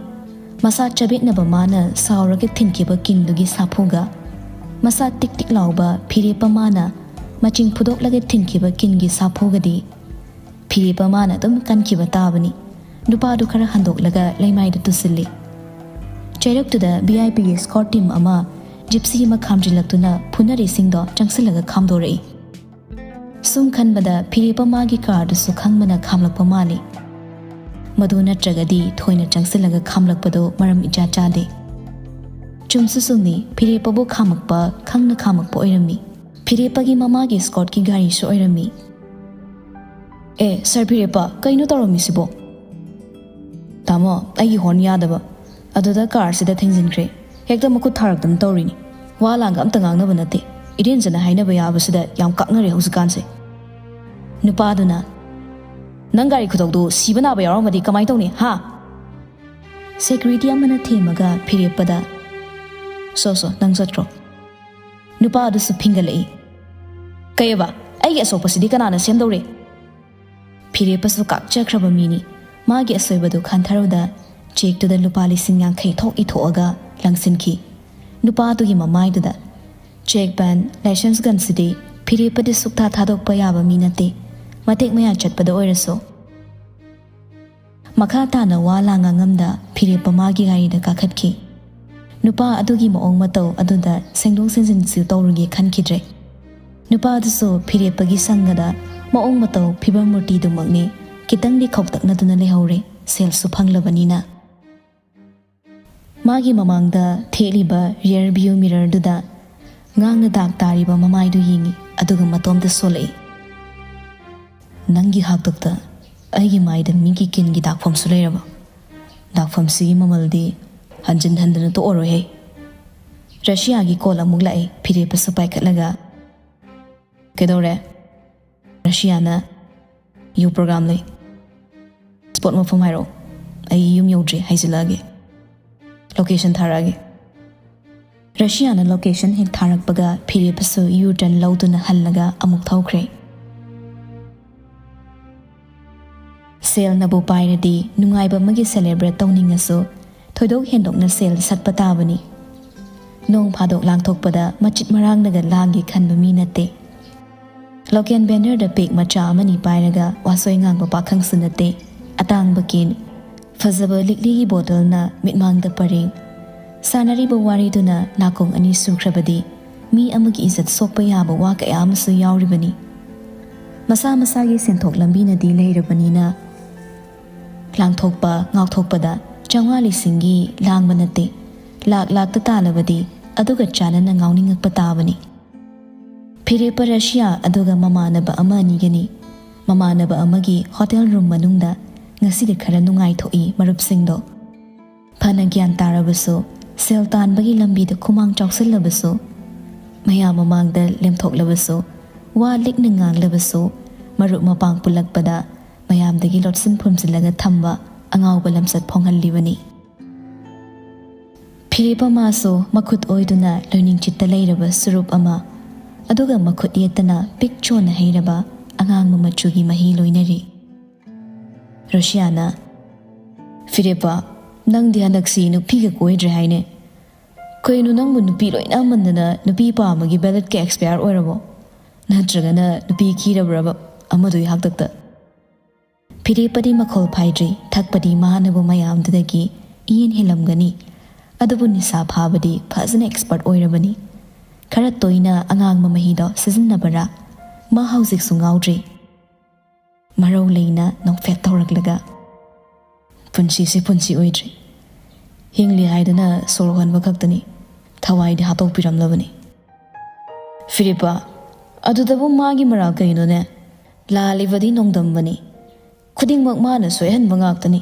ꯃꯁꯥ ꯆꯕꯦꯠꯅꯕ ꯃꯥꯅ ꯁꯥꯎꯔꯒ ꯊꯤꯟꯈꯤꯕ ꯀꯤꯟꯗꯨꯒꯤ ꯁꯥꯐꯨꯒ, ꯃꯁꯥ ꯇꯤꯛ ꯇꯤꯛ ꯂꯥꯎꯕ ꯐꯤꯔꯦꯞꯄ ꯃꯥꯅ ꯃꯆꯤꯡ ꯐꯨꯗꯣꯛꯂꯒ ꯊꯤꯟꯈꯤꯕ ꯀꯤꯟꯒꯤ ꯁꯥꯐꯨꯒꯗꯤ ꯐꯤꯔꯦꯞꯄ ꯃꯥꯅ ꯑꯗꯨꯝ ꯀꯟꯈꯤꯕ ꯇꯥꯕꯅꯤ꯫ ꯅꯨꯄꯥꯗꯨ ꯈꯔ ꯍꯟꯗꯣꯛꯂꯒ ꯂꯩꯃꯥꯏꯗꯨ ꯇꯨꯁꯤꯜꯂꯤ꯫ ꯆꯩꯔꯛꯇꯨꯗ ꯚꯤ ꯑꯥꯏ ꯄꯤꯒꯤ ꯁ꯭ꯀꯣꯔꯠ ꯇꯤꯝ ꯑꯃ ꯖꯤꯞꯁꯤ ꯑꯃ ꯈꯥꯝꯖꯤꯜꯂꯛꯇꯨꯅ ꯐꯨꯅꯔꯤꯁꯤꯡꯗꯣ ꯆꯪꯁꯤꯜꯂꯒ ꯈꯥꯝꯗꯣꯔꯛꯏ꯫ ꯁꯨꯝ ꯈꯟꯕꯗ ꯐꯤꯔꯦꯞꯄ ꯃꯥꯒꯤ ꯀꯥꯔꯗꯨꯁꯨ ꯈꯪꯕꯅ ꯈꯥꯝꯂꯛꯄ ꯃꯥꯜꯂꯤ꯫ ꯃꯗꯨ ꯅꯠꯇ꯭ꯔꯒꯗꯤ ꯊꯣꯏꯅ ꯆꯪꯁꯤꯜꯂꯒ ꯈꯥꯝꯂꯛꯄꯗꯨ ꯃꯔꯝ ꯏꯆꯥ ꯆꯥꯗꯦ꯫ ꯆꯨꯝꯁꯨ ꯆꯨꯝꯃꯤ, ꯐꯤꯔꯦꯞꯄꯕꯨ ꯈꯥꯝꯃꯛꯄ ꯈꯪꯅ ꯈꯥꯝꯃꯛꯄ ꯑꯣꯏꯔꯝꯃꯤ꯫ ꯐꯤꯔꯦꯞꯄꯒꯤ ꯃꯃꯥꯒꯤ ꯁ꯭ꯀꯣꯔꯠꯀꯤ ꯒꯥꯔꯤꯁꯨ ꯑꯣꯏꯔꯝꯃꯤ꯫ ꯑꯦ, ꯁꯥꯔ ꯐꯤꯔꯦꯞꯄ, ꯀꯩꯅꯣ ꯇꯧꯔꯝꯃꯤꯁꯤꯕꯣ? ꯇꯥꯃꯣ, ꯑꯩꯒꯤ ꯍꯣꯔꯟ ꯌꯥꯗꯕ, ꯑꯗꯨꯗ ꯀꯥꯔꯁꯤꯗ ꯊꯦꯡꯖꯤꯟꯈ꯭ꯔꯦ꯫ ꯍꯦꯛꯇ ꯃꯈꯨꯠ ꯊꯥꯔꯛꯇꯅ ꯇꯧꯔꯤꯅꯤ꯫ ꯋꯥ ꯂꯥꯡꯒ ꯑꯝꯇ ꯉꯥꯡꯅꯕ ꯅꯠꯇꯦ꯫ ꯏꯔꯦꯟꯖꯅ ꯍꯥꯏꯅꯕ ꯌꯥꯕꯁꯤꯗ ꯌꯥꯝ ꯀꯥꯛꯅꯔꯦ ꯍꯧꯖꯤꯛꯀꯥꯟꯁꯦ꯫ ꯅꯨꯄꯥꯗꯨꯅ, "ꯅꯪ ꯒꯥꯔꯤ ꯈꯨꯊꯧꯗꯨ ꯁꯤꯕ ꯅꯥꯕ ꯌꯥꯎꯔꯝꯃꯗꯤ ꯀꯃꯥꯏꯅ ꯇꯧꯅꯤ, ꯍꯥ?" ꯁꯦꯀ꯭ꯌꯨꯔꯤꯇꯤ ꯑꯃꯅ ꯊꯦꯝꯃꯒ ꯐꯤꯔꯦꯞꯄꯗ, "ꯁꯣ, ꯁꯣ, ꯅꯪ ꯆꯠꯈ꯭ꯔꯣ"꯫ ꯅꯨꯄꯥ ꯑꯗꯨꯁꯨ ꯐꯤꯡꯒꯠꯂꯛꯏ꯫ "ꯀꯩꯑꯕ? ꯑꯩꯒꯤ ꯑꯁꯣꯛꯄꯁꯤꯗꯤ ꯀꯅꯥꯅ ꯁꯦꯝꯗꯧꯔꯤ?" ꯐꯤꯔꯦꯞꯄꯁꯨ ꯀꯥꯛꯆꯈ꯭ꯔꯕ ꯃꯤꯅꯤ꯫ ꯃꯥꯒꯤ ꯑꯁꯣꯏꯕꯗꯨ ꯈꯟꯊꯔꯨꯗ ꯆꯦꯛꯇꯨꯗ ꯂꯨꯄꯥ ꯂꯤꯁꯤꯡ ꯌꯥꯡꯈꯩ ꯊꯣꯛ ꯏꯊꯣꯛꯑꯒ ꯂꯪꯁꯤꯟꯈꯤ꯫ ꯅꯨꯄꯥ ꯑꯗꯨꯒꯤ ꯃꯃꯥꯏꯗꯨꯗ, "ꯆꯦꯛ ꯕꯦꯟ, ꯂꯥꯏꯁꯦꯟꯁ ꯒꯟꯁꯤꯗꯤ ꯐꯤꯔꯦꯞꯄꯗꯤ ꯁꯨꯛꯊꯥ ꯊꯥꯗꯣꯛꯄ ꯌꯥꯕ ꯃꯤ ꯅꯠꯇꯦ, ꯃꯇꯦꯛ ꯃꯌꯥ ꯆꯠꯄꯗ ꯑꯣꯏꯔꯁꯨ"꯫ ꯃꯈꯥ ꯇꯥꯅ ꯋꯥ ꯂꯥꯡ ꯉꯥꯡꯉꯝꯗ ꯐꯤꯔꯦꯞꯄ ꯃꯥꯒꯤ ꯒꯥꯔꯤꯗ ꯀꯥꯈꯠꯈꯤ꯫ ꯅꯨꯄꯥ ꯑꯗꯨꯒꯤ ꯃꯑꯣꯡ ꯃꯇꯧ ꯑꯗꯨꯗ ꯁꯦꯡꯗꯣꯛ ꯁꯦꯡꯖꯤꯟꯁꯨ ꯇꯧꯔꯨꯒꯦ ꯈꯟꯈꯤꯗ꯭ꯔꯦ꯫ ꯅꯨꯄꯥ ꯑꯗꯨꯁꯨ ꯐꯤꯔꯦꯞꯄꯒꯤ ꯁꯪꯒꯗ ꯃꯑꯣꯡ ꯃꯇꯧ ꯐꯤꯕꯝ ꯃꯨꯔꯇꯤꯗꯨꯃꯛꯅꯤ ꯈꯤꯇꯪꯗꯤ ꯈꯧꯇꯛꯅꯗꯨꯅ ꯂꯩꯍꯧꯔꯦ, ꯁꯦꯜꯁꯨ ꯐꯪꯂꯕꯅꯤꯅ꯫ ꯃꯥꯒꯤ ꯃꯃꯥꯡꯗ ꯊꯦꯠꯂꯤꯕ rear view mirrorꯗꯨꯗ ꯉꯥꯡꯅ ꯗꯥꯛ ꯇꯥꯔꯤꯕ ꯃꯃꯥꯏꯗꯨ ꯌꯦꯡꯉꯤ, ꯑꯗꯨꯒ ꯃꯇꯣꯝꯇ ꯁꯣꯜꯂꯛꯏ꯫ "ꯅꯪꯒꯤ ꯍꯥꯛꯇꯛꯇ ꯑꯩꯒꯤ ꯃꯥꯏꯗ ꯃꯤꯒꯤ ꯀꯤꯟꯒꯤ ꯗꯥꯛꯐꯝꯁꯨ ꯂꯩꯔꯕ? ꯗꯥꯛꯐꯝꯁꯤꯒꯤ ꯃꯃꯜꯗꯤ ꯍꯟꯖꯤꯟ ꯍꯟꯗꯅ ꯇꯣꯛꯑꯔꯣꯏꯍꯦ"꯫ ꯔꯁꯤꯌꯥꯒꯤ ꯀꯣꯜ ꯑꯃꯨꯛ ꯂꯥꯛꯑꯦ꯫ ꯐꯤꯔꯦꯞꯄꯁꯨ ꯄꯥꯏꯈꯠꯂꯒ, "ꯀꯩꯗꯧꯔꯦ?" ꯔꯁꯤꯌꯥꯅ, "ꯌꯨ ꯄ꯭ꯔꯣꯒ꯭ꯔꯥꯝ ꯂꯩ꯫ ꯁ꯭ꯄꯣꯠ ꯃꯐꯝ ꯍꯥꯏꯔꯛꯑꯣ꯫ ꯑꯩ ꯌꯨꯝ ꯌꯧꯗ꯭ꯔꯤ ꯍꯥꯏꯖꯤꯜꯂꯛꯑꯒꯦ꯫ ꯂꯣꯀꯦꯁꯟ ꯊꯥꯔꯛꯑꯒꯦ"꯫ ꯔꯁꯤꯌꯥꯅ ꯂꯣꯀꯦꯁꯟ ꯍꯦꯛ ꯊꯥꯔꯛꯄꯒ ꯐꯤꯔꯦꯞꯄꯁꯨ ꯌꯨ ꯇꯔꯟ ꯂꯧꯗꯨꯅ ꯍꯜꯂꯒ ꯑꯃꯨꯛ ꯊꯧꯈ꯭ꯔꯦ꯫ ꯁꯦꯜꯅꯕꯨ ꯄꯥꯏꯔꯗꯤ ꯅꯨꯡꯉꯥꯏꯕ ꯑꯃꯒꯤ ꯁꯦꯂꯦꯕ꯭ꯔꯦꯠ ꯇꯧꯅꯤꯡꯉꯁꯨ ꯊꯣꯏꯗꯣꯛ ꯍꯦꯟꯗꯣꯛꯅ ꯁꯦꯜ ꯁꯠꯄ ꯇꯥꯕꯅꯤ꯫ ꯅꯣꯡ ꯐꯥꯗꯣꯛ ꯂꯥꯡꯊꯣꯛꯄꯗ ꯃꯆꯤꯠ ꯃꯔꯥꯡꯅꯒ ꯂꯥꯡꯒꯦ ꯈꯟꯕ ꯃꯤ ꯅꯠꯇꯦ꯫ ꯂꯣꯀꯦꯜ ꯚꯦꯟꯗꯔꯗ ꯄꯦꯛ ꯃꯆꯥ ꯑꯃꯅꯤ ꯄꯥꯏꯔꯒ ꯋꯥꯁꯣꯏ ꯉꯥꯡꯕ ꯄꯥꯈꯪꯁꯨ ꯅꯠꯇꯦ꯫ ꯑꯇꯥꯡꯕ ꯀꯦꯟ, ꯐꯖꯕ ꯂꯤꯛꯂꯤꯒꯤ ꯕꯣꯇꯜꯅ ꯃꯤꯠꯃꯥꯡꯗ ꯄꯔꯦꯡ꯫ ꯁꯥꯟꯅꯔꯤꯕ ꯋꯥꯔꯤꯗꯨꯅ ꯅꯥꯀꯣꯡ ꯑꯅꯤ ꯁꯨꯈ꯭ꯔꯕꯗꯤ ꯃꯤ ꯑꯃꯒꯤ ꯏꯖꯠ ꯁꯣꯛꯄ ꯌꯥꯕ ꯋꯥ ꯀꯌꯥ ꯑꯃꯁꯨ ꯌꯥꯎꯔꯤꯕꯅꯤ꯫ ꯃꯁꯥ ꯃꯁꯥꯒꯤ ꯁꯦꯟꯊꯣꯛ ꯂꯝꯕꯤꯅꯗꯤ ꯂꯩꯔꯕꯅꯤꯅ ꯂꯥꯡꯊꯣꯛꯄ ꯉꯥꯎꯊꯣꯛꯄꯗ ꯆꯥꯝꯃꯉꯥ ꯂꯤꯁꯤꯡꯒꯤ ꯂꯥꯡꯕ ꯅꯠꯇꯦ꯫ ꯂꯥꯛ ꯂꯥꯛꯇ ꯇꯥꯜꯂꯕꯗꯤ ꯑꯗꯨꯒ ꯆꯥꯟꯅꯅ ꯉꯥꯎꯅꯤꯡꯉꯛꯄ ꯇꯥꯕꯅꯤ꯫ ꯐꯤꯔꯦꯞꯄ ꯔꯁꯤꯌꯥ ꯑꯗꯨꯒ ꯃꯃꯥꯟꯅꯕ ꯑꯃ ꯑꯅꯤꯒꯅꯤ꯫ ꯃꯃꯥꯟꯅꯕ ꯑꯃꯒꯤ ꯍꯣꯇꯦꯜ ꯔꯨꯝ ꯃꯅꯨꯡꯗ ꯉꯁꯤꯗꯤ ꯈꯔ ꯅꯨꯡꯉꯥꯏꯊꯣꯛꯏ ꯃꯔꯨꯞꯁꯤꯡꯗꯣ꯫ ꯐꯅ ꯒ꯭ꯌꯥꯟ ꯇꯥꯔꯕꯁꯨ, ꯁꯦꯜ ꯇꯥꯟꯕꯒꯤ ꯂꯝꯕꯤꯗ ꯈꯨꯃꯥꯡ ꯆꯥꯎꯁꯤꯜꯂꯕꯁꯨ, ꯃꯌꯥꯝ ꯃꯃꯥꯡꯗ ꯂꯦꯝꯊꯣꯛꯂꯕꯁꯨ, ꯋꯥ ꯂꯤꯛꯅ ꯉꯥꯡꯂꯕꯁꯨ, ꯃꯔꯨꯞ ꯃꯄꯥꯡ ꯄꯨꯜꯂꯛꯄꯗ ꯃꯌꯥꯝꯗꯒꯤ ꯂꯣꯠꯁꯤꯟ ꯐꯨꯝꯖꯤꯜꯂꯒ ꯊꯝꯕ ꯑꯉꯥꯎꯕ ꯂꯝꯆꯠ ꯐꯣꯡꯍꯜꯂꯤꯕꯅꯤ꯫ ꯐꯤꯔꯦꯞ ꯑꯃꯁꯨ ꯃꯈꯨꯠ ꯑꯣꯏꯗꯨꯅ ꯂꯣꯏꯅꯤꯡꯆꯤꯠꯇ ꯂꯩꯔꯕ ꯁꯨꯔꯨꯞ ꯑꯃ, ꯑꯗꯨꯒ ꯃꯈꯨꯠ ꯌꯦꯠꯇꯅ ꯄꯤꯛ ꯆꯣꯟꯅ ꯍꯩꯔꯕ ꯑꯉꯥꯡꯕ ꯃꯆꯨꯒꯤ ꯃꯍꯤ ꯂꯣꯏꯅꯔꯤ꯫ ꯔꯣꯁꯤꯌꯥꯅ, "ꯐꯤꯔꯦꯞꯄ, ꯅꯪꯗꯤ ꯍꯟꯗꯛꯁꯤ ꯅꯨꯄꯤꯒ ꯀꯣꯏꯗ꯭ꯔꯦ ꯍꯥꯏꯅꯦ꯫ ꯀꯩꯅꯣ, ꯅꯪꯕꯨ ꯅꯨꯄꯤ ꯂꯣꯏꯅꯃꯟꯗꯅ ꯅꯨꯄꯤ ꯄꯥꯝꯕꯒꯤ ꯕꯦꯂꯦꯠꯀ ꯑꯦꯛꯁꯄꯌꯥꯔ ꯑꯣꯏꯔꯕꯣ? ꯅꯠꯇ꯭ꯔꯒꯅ ꯅꯨꯄꯤ ꯈꯤꯔꯕ꯭ꯔꯕ ꯑꯃꯗꯨꯒꯤ ꯍꯥꯛꯇꯛꯇ?" ꯐꯤꯔꯦꯞꯄꯗꯤ ꯃꯈꯣꯜ ꯐꯥꯏꯗ꯭ꯔꯤ, ꯊꯛꯄꯗꯤ ꯃꯥꯅꯕ ꯃꯌꯥꯝꯗꯨꯗꯒꯤ ꯏꯍꯦꯟ ꯍꯦꯜꯂꯝꯒꯅꯤ꯫ ꯑꯗꯨꯕꯨ ꯅꯤꯁꯥ ꯐꯥꯕꯗꯤ ꯐꯖꯅ ꯑꯦꯛꯁꯄꯔꯠ ꯑꯣꯏꯔꯕꯅꯤ꯫ ꯈꯔ ꯇꯣꯏꯅ ꯑꯉꯥꯡꯕ ꯃꯍꯤꯗꯣ ꯁꯤꯖꯤꯟꯅꯕꯔꯥ? ꯃꯥ ꯍꯧꯖꯤꯛꯁꯨ ꯉꯥꯎꯗ꯭ꯔꯤ꯫ ꯃꯔꯧ ꯂꯩꯅ ꯅꯣꯛꯐꯦꯠ ꯇꯧꯔꯛꯂꯒ, "ꯄꯨꯟꯁꯤꯁꯦ ꯄꯨꯟꯁꯤ ꯑꯣꯏꯗ꯭ꯔꯤ꯫ ꯍꯤꯡꯂꯤ ꯍꯥꯏꯗꯨꯅ ꯁꯣꯔ ꯍꯣꯟꯕ ꯈꯛꯇꯅꯤ꯫ ꯊꯋꯥꯏꯗꯤ ꯍꯥꯠꯇꯣꯛꯄꯤꯔꯝꯂꯕꯅꯤ꯫" "ꯐꯤꯔꯦꯞꯄ, ꯑꯗꯨꯗꯕꯨ ꯃꯥꯒꯤ ꯃꯔꯥꯜ ꯀꯩꯅꯣꯅꯦ? ꯂꯥꯜꯂꯤꯕꯗꯤ ꯅꯣꯡꯗꯝꯕꯅꯤ꯫ ꯈꯨꯗꯤꯡꯃꯛ ꯃꯥꯅ ꯁꯣꯏꯍꯟꯕ ꯉꯥꯛꯇꯅꯤ꯫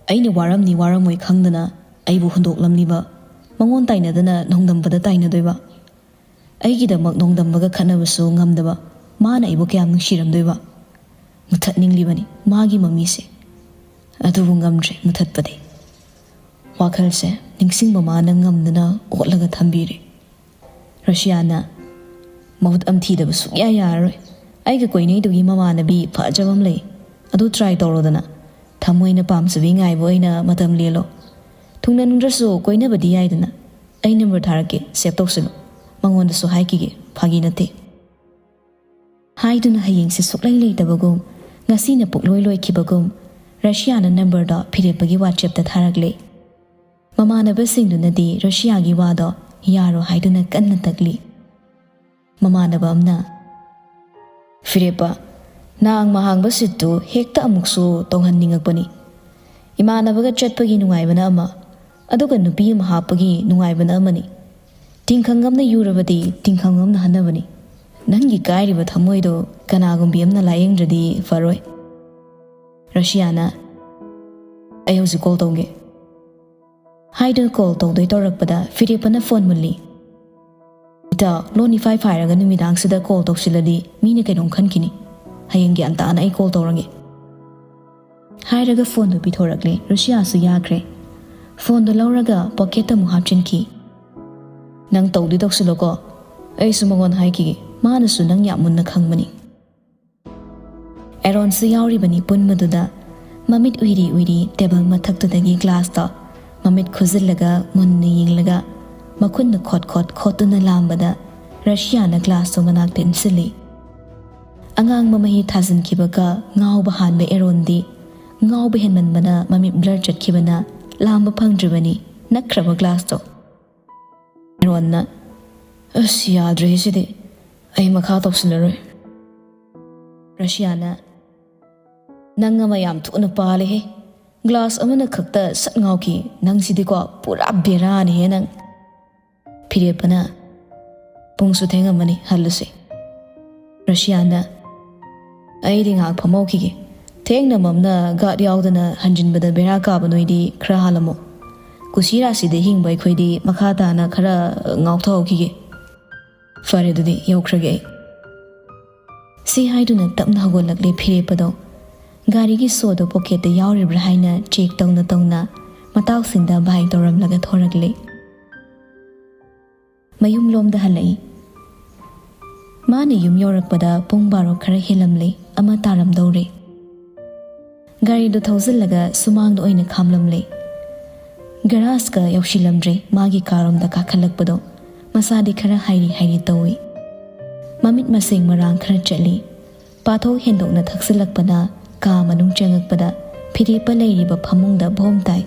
ꯑꯩꯅ ꯋꯥꯔꯝꯅꯤ ꯋꯥꯔꯝꯃꯣꯏ ꯈꯪꯗꯅ ꯑꯩꯕꯨ ꯍꯨꯟꯗꯣꯛꯂꯝꯂꯤꯕ, ꯃꯉꯣꯟ ꯇꯥꯏꯅꯗꯅ ꯅꯣꯡꯗꯝꯕꯗ ꯇꯥꯏꯅꯗꯣꯏꯕ? ꯑꯩꯒꯤꯗꯃꯛ ꯅꯣꯡꯗꯝꯕꯒ ꯈꯠꯅꯕꯁꯨ ꯉꯝꯗꯕ ꯃꯥꯅ ꯑꯩꯕꯨ ꯀꯌꯥꯝ ꯅꯨꯡꯁꯤꯔꯝꯗꯣꯏꯕ? ꯃꯨꯊꯠꯅꯤꯡꯂꯤꯕꯅꯤ ꯃꯥꯒꯤ ꯃꯃꯤꯁꯦ꯫ ꯑꯗꯨꯕꯨ ꯉꯝꯗ꯭ꯔꯦ ꯃꯨꯊꯠꯄꯗꯤ꯫ ꯋꯥꯈꯜꯁꯦ ꯅꯤꯡꯁꯤꯡꯕ ꯃꯥꯅ ꯉꯝꯗꯅ ꯑꯣꯠꯂꯒ ꯊꯝꯕꯤꯔꯦ꯫" ꯔꯣꯁꯤꯌꯥꯅ, "ꯃꯍꯨꯠ ꯑꯃ ꯊꯤꯗꯕ ꯁꯨꯛꯌꯥ ꯌꯥꯔꯔꯣꯏ꯫ ꯑꯩꯒ ꯀꯣꯏꯅꯩꯗꯨꯒꯤ ꯃꯃꯥꯟꯅꯕꯤ ꯐꯖꯕ ꯑꯃ ꯂꯩ꯫ ꯑꯗꯨ ꯇ꯭ꯔꯥꯏ ꯇꯧꯔꯣꯗꯅ꯫ ꯊꯃꯣꯏꯅ ꯄꯥꯝꯖꯕꯤ ꯉꯥꯏꯕ ꯑꯣꯏꯅ ꯃꯇꯝ ꯂꯦꯜꯂꯣ꯫ ꯊꯨꯡꯅꯅꯤꯡꯗ꯭ꯔꯁꯨ ꯀꯣꯏꯅꯕꯗꯤ ꯌꯥꯏꯗꯅ꯫ ꯑꯩ ꯅꯝꯕꯔ ꯊꯥꯔꯛꯀꯦ, ꯁꯦꯚ ꯇꯧꯁꯤꯜꯂꯨ꯫ ꯃꯉꯣꯟꯗꯁꯨ ꯍꯥꯏꯈꯤꯒꯦ, ꯐꯥꯒꯤ ꯅꯠꯇꯦ꯫" ꯍꯥꯏꯗꯨꯅ ꯍꯌꯦꯡꯁꯦ ꯁꯨꯛꯂꯩ ꯂꯩꯇꯕꯒꯨꯝ, ꯉꯁꯤꯅ ꯄꯨꯛꯂꯣꯏ ꯂꯣꯏꯈꯤꯕꯒꯨꯝ, ꯔꯁꯤꯌꯥꯅ ꯅꯝꯕꯔꯗꯣ ꯐꯤꯔꯦꯞꯄꯒꯤ ꯋꯥꯆꯦꯞꯇ ꯊꯥꯔꯛꯂꯦ꯫ ꯃꯃꯥꯟꯅꯕꯁꯤꯡꯗꯨꯅꯗꯤ ꯔꯁꯤꯌꯥꯒꯤ ꯋꯥꯗꯣ ꯌꯥꯔꯣ ꯍꯥꯏꯗꯨꯅ ꯀꯟꯅ ꯇꯛꯂꯤ꯫ ꯃꯃꯥꯟꯅꯕ ꯑꯃꯅ, "ꯐꯤꯔꯦꯞꯄ, ꯅꯥꯡ ꯃꯍꯥꯡꯕ ꯁꯤꯠꯇꯨ ꯍꯦꯛꯇ ꯑꯃꯨꯛꯁꯨ ꯇꯧꯍꯟꯅꯤꯡꯉꯛꯄꯅꯤ꯫ ꯏꯃꯥꯟꯅꯕꯒ ꯆꯠꯄꯒꯤ ꯅꯨꯡꯉꯥꯏꯕꯅ ꯑꯃ, ꯑꯗꯨꯒ ꯅꯨꯄꯤ ꯑꯃ ꯍꯥꯞꯄꯒꯤ ꯅꯨꯡꯉꯥꯏꯕꯅ ꯑꯃꯅꯤ꯫ ꯇꯤꯡꯈꯪ ꯑꯃꯅ ꯌꯨꯔꯕꯗꯤ ꯇꯤꯡꯈꯪ ꯑꯃꯅ ꯍꯟꯅꯕꯅꯤ꯫ "ꯅꯪꯒꯤ ꯀꯥꯏꯔꯤꯕ ꯊꯃꯣꯏꯗꯣ ꯀꯅꯥꯒꯨꯝꯕꯤ ꯑꯃꯅ ꯂꯥꯌꯦꯡꯗ꯭ꯔꯗꯤ ꯐꯔꯣꯏ꯫" ꯔꯁꯤꯌꯥꯅ, "ꯑꯩ ꯍꯧꯖꯤꯛ ꯀꯣꯜ ꯇꯧꯒꯦ" ꯍꯥꯏꯗꯨꯅ ꯀꯣꯜ ꯇꯧꯗꯣꯏ ꯇꯧꯔꯛꯄꯗ ꯐꯤꯔꯦꯞꯄꯅ ꯐꯣꯟ ꯃꯨꯜꯂꯤ꯫ "ꯏꯇꯥ, ꯂꯣꯟ ꯏꯐꯥꯏ ꯐꯥꯏꯔꯒ ꯅꯨꯃꯤꯗꯥꯡꯁꯤꯗ ꯀꯣꯜ ꯇꯧꯁꯤꯜꯂꯗꯤ ꯃꯤꯅ ꯀꯩꯅꯣꯝ ꯈꯟꯈꯤꯅꯤ꯫ ꯍꯌꯦꯡ ꯒ꯭ꯌꯥꯟ ꯇꯥꯅ ꯑꯩ ꯀꯣꯜ ꯇꯧꯔꯒꯦ" ꯍꯥꯏꯔꯒ ꯐꯣꯟꯗꯨ ꯄꯤꯊꯣꯔꯛꯂꯦ꯫ ꯔꯁꯤꯌꯥꯁꯨ ꯌꯥꯈ꯭ꯔꯦ꯫ ꯐꯣꯟꯗꯨ ꯂꯧꯔꯒ ꯄꯣꯀꯦꯠꯇ ꯑꯃꯨꯛ ꯍꯥꯞꯆꯤꯟꯈꯤ꯫ "ꯅꯪ ꯇꯧꯗꯤ ꯇꯧꯁꯤꯜꯂꯣꯀꯣ, ꯑꯩꯁꯨ ꯃꯉꯣꯟ ꯍꯥꯏꯈꯤꯒꯦ, ꯃꯥꯅꯁꯨ ꯅꯪ ꯌꯥꯝ ꯃꯨꯟꯅ ꯈꯪꯕꯅꯤ"꯫ ꯑꯦꯔꯣꯟꯁꯨ ꯌꯥꯎꯔꯤꯕꯅꯤ ꯄꯨꯟꯕꯗꯨꯗ꯫ ꯃꯃꯤꯠ ꯎꯏꯔꯤ ꯎꯏꯔꯤ ꯇꯦꯕꯜ ꯃꯊꯛꯇꯨꯗꯒꯤ ꯒ꯭ꯂꯥꯁꯇꯣ ꯃꯃꯤꯠ ꯈꯨꯖꯤꯜꯂꯒ ꯃꯨꯟꯅ ꯌꯦꯡꯂꯒ ꯃꯈꯨꯠꯅ ꯈꯣꯠ ꯈꯣꯠ ꯈꯣꯠꯇꯨꯅ ꯂꯥꯝꯕꯗ ꯔꯁꯤꯌꯥꯅ ꯒ꯭ꯂꯥꯁꯇꯣ ꯃꯅꯥꯛꯇ ꯏꯟꯁꯤꯜꯂꯤ꯫ ꯑꯉꯥꯡꯕ ꯃꯍꯤ ꯊꯥꯖꯤꯟꯈꯤꯕꯒ ꯉꯥꯎꯕ ꯍꯥꯟꯕ ꯑꯦꯔꯣꯟꯗꯤ ꯉꯥꯎꯕ ꯍꯦꯟꯃꯟꯕꯅ ꯃꯃꯤꯠ ꯕ꯭ꯂꯔ ꯆꯠꯈꯤꯕꯅ ꯂꯥꯝꯕ ꯐꯪꯗ꯭ꯔꯤꯕꯅꯤ ꯅꯛꯈ꯭ꯔꯕ ꯒ꯭ꯂꯥꯁꯇꯣ꯫ ꯑꯦꯔꯣꯟꯅ, "ꯑꯁ, ꯌꯥꯗ꯭ꯔꯦꯍꯦ ꯁꯤꯗꯤ, ꯑꯩ ꯃꯈꯥ ꯇꯧꯁꯤꯜꯂꯔꯣꯏ"꯫ ꯔꯁꯤꯌꯥꯅ, "ꯅꯪ ꯑꯃ ꯌꯥꯝ ꯊꯨꯅ ꯄꯥꯜꯂꯦꯍꯦ, ꯒ꯭ꯂꯥꯁ ꯑꯃꯅ ꯈꯛꯇ ꯁꯠ ꯉꯥꯎꯈꯤ, ꯅꯪꯁꯤꯗꯤꯀꯣ ꯄꯨꯔꯥ ꯕꯦꯔꯥꯅꯤꯍꯦ ꯅꯪ"꯫ ꯐꯤꯔꯦꯞꯄꯅ, "ꯄꯨꯡꯁꯨ ꯊꯦꯡꯉꯝꯃꯅꯤ, ꯍꯜꯂꯁꯤ"꯫ ꯔꯁꯤꯌꯥꯅ, "ꯑꯩꯗꯤ ꯉꯥꯏꯍꯥꯛ ꯐꯝꯍꯧꯈꯤꯒꯦ, ꯊꯦꯡꯅ ꯃꯝꯅ ꯒꯥꯔꯗ ꯌꯥꯎꯗꯅ ꯍꯟꯖꯤꯟꯕꯗ ꯕꯦꯔꯥ ꯀꯥꯕ ꯅꯣꯏꯗꯤ ꯈꯔ ꯍꯥꯜꯂꯝꯃꯣ, ꯀꯨꯁꯤ ꯔꯥꯁꯤꯗ ꯍꯤꯡꯕ ꯑꯩꯈꯣꯏꯗꯤ ꯃꯈꯥ ꯇꯥꯅ ꯈꯔ ꯉꯥꯎꯊꯍꯧꯈꯤꯒꯦ"꯫ "ꯐꯔꯦ, ꯑꯗꯨꯗꯤ ꯌꯧꯈ꯭ꯔꯒꯦ ꯑꯩ"꯫ ꯁꯤ ꯍꯥꯏꯗꯨꯅ ꯇꯞꯅ ꯍꯧꯒꯠꯂꯛꯂꯦ ꯐꯤꯔꯦꯞꯄꯗꯣ꯫ ꯒꯥꯔꯤꯒꯤ ꯁꯣꯗꯣ ꯄꯣꯀꯦꯠꯇ ꯌꯥꯎꯔꯤꯕ꯭ꯔꯥ ꯍꯥꯏꯅ ꯆꯦꯛ ꯇꯧꯅ ꯇꯧꯅ ꯃꯇꯥꯎꯁꯤꯡꯗ ꯚꯥꯏ ꯇꯧꯔꯝꯂꯒ ꯊꯣꯔꯛꯂꯦ꯫ ꯃꯌꯨꯝꯂꯣꯝꯗ ꯍꯜꯂꯛꯏ꯫ ꯃꯥꯅ ꯌꯨꯝ ꯌꯧꯔꯛꯄꯗ ꯄꯨꯡ ꯕꯥꯔꯣ ꯈꯔ ꯍꯦꯜꯂꯝꯂꯦ, ꯑꯃ ꯇꯥꯔꯝꯗꯧꯔꯦ꯫ ꯒꯥꯔꯤꯗꯨ ꯊꯧꯖꯤꯜꯂꯒ ꯁꯨꯃꯥꯡꯗ ꯑꯣꯏꯅ ꯈꯥꯝꯂꯝꯂꯦ꯫ ꯒꯔꯥꯖꯀ ꯌꯧꯁꯤꯜꯂꯝꯗ꯭ꯔꯦ, ꯃꯥꯒꯤ ꯀꯥꯔꯣꯝꯗ ꯀꯥꯈꯠꯂꯛꯄꯗꯣ ꯃꯁꯥꯗꯤ ꯈꯔ ꯍꯥꯏꯔꯤ ꯍꯥꯏꯔꯤ ꯇꯧꯏ꯫ ꯃꯃꯤꯠ ꯃꯁꯦꯡ ꯃꯔꯥꯡ ꯈꯔ ꯆꯠꯂꯤ꯫ ꯄꯥꯊꯣꯛ ꯍꯦꯟꯗꯣꯛꯅ ꯊꯛꯆꯤꯜꯂꯛꯄꯅ ꯀꯥ ꯃꯅꯨꯡ ꯆꯪꯉꯛꯄꯗ ꯐꯤꯔꯦꯞꯄ ꯂꯩꯔꯤꯕ ꯐꯃꯨꯡꯗ ꯚꯣꯝ ꯇꯥꯏ꯫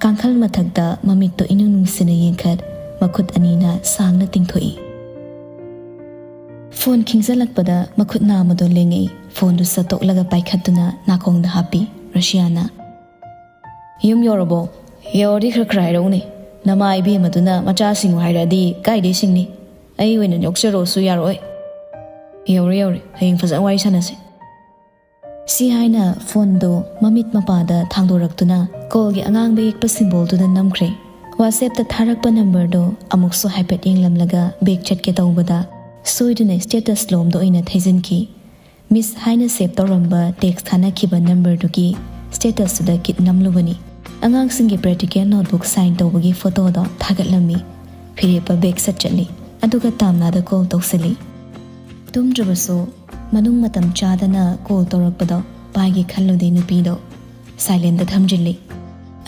ꯀꯥꯡꯈꯜ ꯃꯊꯛꯇ ꯃꯃꯤꯠꯇꯣ ꯏꯅꯨꯡ ꯅꯨꯡꯁꯤꯅ ꯌꯦꯡꯈꯠ, ꯃꯈꯨꯠ ꯑꯅꯤꯅ ꯁꯥꯡꯅ ꯇꯤꯡꯊꯣꯛꯏ꯫ ꯐꯣꯟ ꯈꯤꯡꯖꯤꯜꯂꯛꯄꯗ ꯃꯈꯨꯠ ꯅꯥꯝꯃꯗꯣ ꯂꯦꯡꯉꯛꯏ꯫ ꯐꯣꯟꯗꯨ ꯁꯠꯇꯣꯛꯂꯒ ꯄꯥꯏꯈꯠꯇꯨꯅ ꯅꯥꯀꯣꯡꯗ ꯍꯥꯞꯄꯤ꯫ ꯔꯁꯤꯌꯥꯅ, "ꯌꯨꯝ ꯌꯧꯔꯕꯣ? ꯌꯧꯔꯗꯤ ꯈꯔ ꯈꯔ ꯍꯥꯏꯔꯛꯎꯅꯦ꯫ ꯅꯃꯥ ꯏꯕꯦꯝꯃꯗꯨꯅ ꯃꯆꯥꯁꯤꯡꯕꯨ ꯍꯥꯏꯔꯛꯑꯗꯤ ꯀꯥꯏꯗꯩ ꯁꯤꯡꯅꯤ? ꯑꯩ ꯑꯣꯏꯅ ꯌꯣꯛꯆꯔꯣꯁꯨ ꯌꯥꯔꯣꯏ"꯫ "ꯌꯧꯔꯦ, ꯌꯧꯔꯦ, ꯍꯌꯦꯡ ꯐꯖꯅ ꯋꯥꯔꯤ ꯁꯥꯟꯅꯁꯦ"꯫ ꯁꯤ ꯍꯥꯏꯅ ꯐꯣꯟꯗꯣ ꯃꯃꯤꯠ ꯃꯄꯥꯗ ꯊꯥꯡꯗꯣꯔꯛꯇꯨꯅ ꯀꯣꯜꯒꯤ ꯑꯉꯥꯡꯕ ꯌꯦꯛꯄ ꯁꯤꯝꯕꯣꯜꯗꯨꯗ ꯅꯝꯈ꯭ꯔꯦ꯫ ꯋꯥꯆꯦꯞꯇ ꯊꯥꯔꯛꯄ ꯅꯝꯕꯔꯗꯣ ꯑꯃꯨꯛꯁꯨ ꯍꯥꯏꯐꯦꯠ ꯌꯦꯡꯂꯝꯂꯒ ꯕꯦꯛ ꯆꯠꯀꯦ ꯇꯧꯕꯗ ꯁꯣꯏꯗꯨꯅ ꯁ꯭ꯇꯦꯇꯁ ꯂꯣꯝꯗ ꯑꯣꯏꯅ ꯊꯩꯖꯤꯟꯈꯤ꯫ ꯃꯤꯁ ꯍꯥꯏꯅ ꯁꯦꯚ ꯇꯧꯔꯝꯕ ꯇꯦꯛꯁ ꯊꯥꯅꯈꯤꯕ ꯅꯝꯕꯔꯗꯨꯒꯤ ꯁ꯭ꯇꯦꯇꯁꯇꯨꯗ ꯀꯤꯠ ꯅꯝꯂꯨꯕꯅꯤ꯫ ꯑꯉꯥꯡꯁꯤꯡꯒꯤ ꯄ꯭ꯔꯦꯛꯇꯤꯀꯦꯜ ꯅꯣꯠꯕꯨꯛ ꯁꯥꯏꯟ ꯇꯧꯕꯒꯤ ꯐꯣꯇꯣꯗꯣ ꯊꯥꯒꯠꯂꯝꯃꯤ꯫ ꯐꯤꯔꯦꯞꯄ ꯕꯦꯛ ꯁꯠ ꯆꯠꯂꯤ, ꯑꯗꯨꯒ ꯇꯥꯝꯅꯥꯗ ꯀꯣꯜ ꯇꯧꯁꯤꯜꯂꯤ꯫ ꯇꯨꯝꯗ꯭ꯔꯕꯁꯨ ꯃꯅꯨꯡ ꯃꯇꯝ ꯆꯥꯗꯅ ꯀꯣꯜ ꯇꯧꯔꯛꯄꯗꯣ ꯄꯥꯏꯒꯦ ꯈꯜꯂꯨꯗꯦ ꯅꯨꯄꯤꯗꯣ꯫ ꯁꯥꯏꯂꯦꯟꯗ ꯊꯝꯖꯤꯜꯂꯤ꯫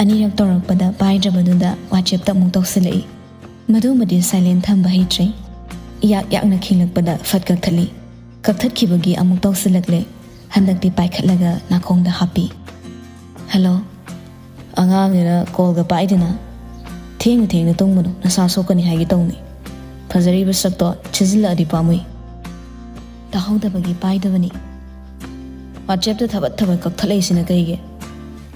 ꯑꯅꯤꯔꯛ ꯇꯧꯔꯛꯄꯗ ꯄꯥꯏꯗ꯭ꯔꯕꯗꯨꯗ ꯋꯥꯆꯦꯞꯇ ꯑꯃꯨꯛ ꯇꯧꯁꯤꯜꯂꯛꯏ꯫ ꯃꯗꯨꯃꯗꯤ ꯁꯥꯏꯂꯦꯟ ꯊꯝꯕ ꯍꯩꯇ꯭ꯔꯦ꯫ ꯏꯌꯥꯛ ꯌꯥꯛꯅ ꯈꯤꯡꯂꯛꯄꯗ ꯐꯠ ꯀꯛꯊꯠꯂꯤ꯫ ꯀꯛꯊꯠꯈꯤꯕꯒꯤ ꯑꯃꯨꯛ ꯇꯧꯁꯤꯜꯂꯛꯂꯦ꯫ ꯍꯟꯗꯛꯇꯤ ꯄꯥꯏꯈꯠꯂꯒ ꯅꯥꯀꯣꯡꯗ ꯍꯥꯞꯄꯤ꯫ "ꯍꯜꯂꯣ꯫ ꯑꯉꯥꯡꯅꯤꯅ ꯀꯣꯜꯒ ꯄꯥꯏꯗꯅ꯫ ꯊꯦꯡꯅ ꯊꯦꯡꯅ ꯇꯨꯝꯒꯅꯨ, ꯅꯁꯥ ꯁꯣꯛꯀꯅꯤ ꯍꯥꯏꯒꯦ ꯇꯧꯅꯤ꯫ ꯐꯖꯔꯤꯕ ꯁꯛꯇꯣ ꯊꯤꯖꯤꯜꯂꯛꯑꯗꯤ ꯄꯥꯝꯃꯨꯏ"꯫ ꯇꯥꯍꯧꯗꯕꯒꯤ ꯄꯥꯏꯗꯕꯅꯤ꯫ ꯋꯥꯆꯦꯞꯇ ꯊꯕꯠ ꯊꯕꯠ ꯀꯛꯊꯠꯂꯛꯏꯁꯤꯅ ꯀꯩꯒꯤ?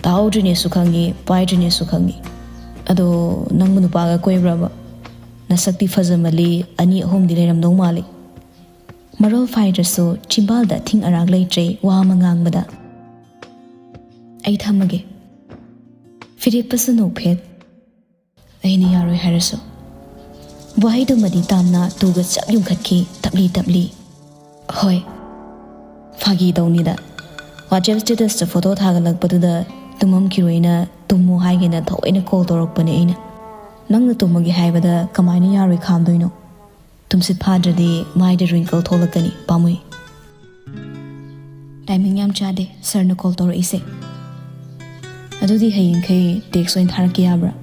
ꯇꯥꯍꯧꯗ꯭ꯔꯤꯅꯦꯁꯨ ꯈꯪꯉꯤ, ꯄꯥꯏꯗ꯭ꯔꯤꯅꯦꯁꯨ ꯈꯪꯉꯤ꯫ ꯑꯗꯣ, ꯅꯪꯕꯨ ꯅꯨꯄꯥꯒ ꯀꯣꯏꯕ꯭ꯔꯕ? ꯅꯁꯛꯇꯤ ꯐꯖꯃꯜꯂꯤ, ꯑꯅꯤ ꯑꯍꯨꯝꯗꯤ ꯂꯩꯔꯝꯗꯧ ꯃꯥꯜꯂꯤ꯫ ꯃꯔꯣꯜ ꯐꯥꯏꯗ꯭ꯔꯁꯨ ꯆꯤꯝꯕꯥꯜꯗ ꯑꯊꯤꯡ ꯑꯔꯥꯛ ꯂꯩꯇ꯭ꯔꯦ ꯋꯥ ꯑꯃ ꯉꯥꯡꯕꯗ꯫ "ꯑꯩ ꯊꯝꯃꯒꯦ"꯫ ꯐꯤꯔꯦꯞꯄꯁꯨ ꯅꯣꯛꯐꯦꯠ꯫ "ꯑꯩꯅ ꯌꯥꯔꯣꯏ ꯍꯥꯏꯔꯁꯨ"꯫ ꯋꯥꯍꯩꯗꯨꯃꯗꯤ ꯇꯥꯝꯅ ꯇꯨꯒ ꯆꯞ ꯌꯨꯡꯈꯠꯈꯤ, ꯇꯞꯂꯤ ꯇꯞꯂꯤ꯫ "ꯍꯣꯏ, ꯐꯥꯒꯤ ꯇꯧꯅꯤꯗ꯫ ꯋꯥꯆꯦꯞ ꯁ꯭ꯇꯦꯇꯁꯇ ꯐꯣꯇꯣ ꯊꯥꯒꯠꯂꯛꯄꯗꯨꯗ ꯇꯨꯝꯃꯝꯈꯤꯔꯣꯏꯅ ꯇꯨꯝꯃꯣ ꯍꯥꯏꯒꯦꯅ ꯊꯑꯣꯏꯅ ꯀꯣꯜ ꯇꯧꯔꯛꯄꯅꯦ ꯑꯩꯅ꯫ ꯅꯪꯅ ꯇꯨꯝꯃꯒꯦ ꯍꯥꯏꯕꯗ ꯀꯃꯥꯏꯅ ꯌꯥꯔꯣꯏ ꯈꯥꯝꯗꯣꯏꯅꯣ? ꯇꯨꯝꯁꯤꯠ ꯐꯥꯗ꯭ꯔꯗꯤ ꯃꯥꯏꯗ ꯔꯤꯡꯀꯜ ꯊꯣꯛꯂꯛꯀꯅꯤ, ꯄꯥꯝꯃꯨꯏ"꯫ "ꯇꯥꯏꯃꯤꯡ ꯌꯥꯝ ꯆꯥꯗꯦ ꯁꯥꯔꯅ ꯀꯣꯜ ꯇꯧꯔꯛꯏꯁꯦ꯫ ꯑꯗꯨꯗꯤ ꯍꯌꯦꯡꯈꯩ ꯇꯦꯛꯁ ꯑꯣꯏꯅ ꯊꯥꯔꯛꯀꯦ ꯌꯥꯕ꯭ꯔꯥ?"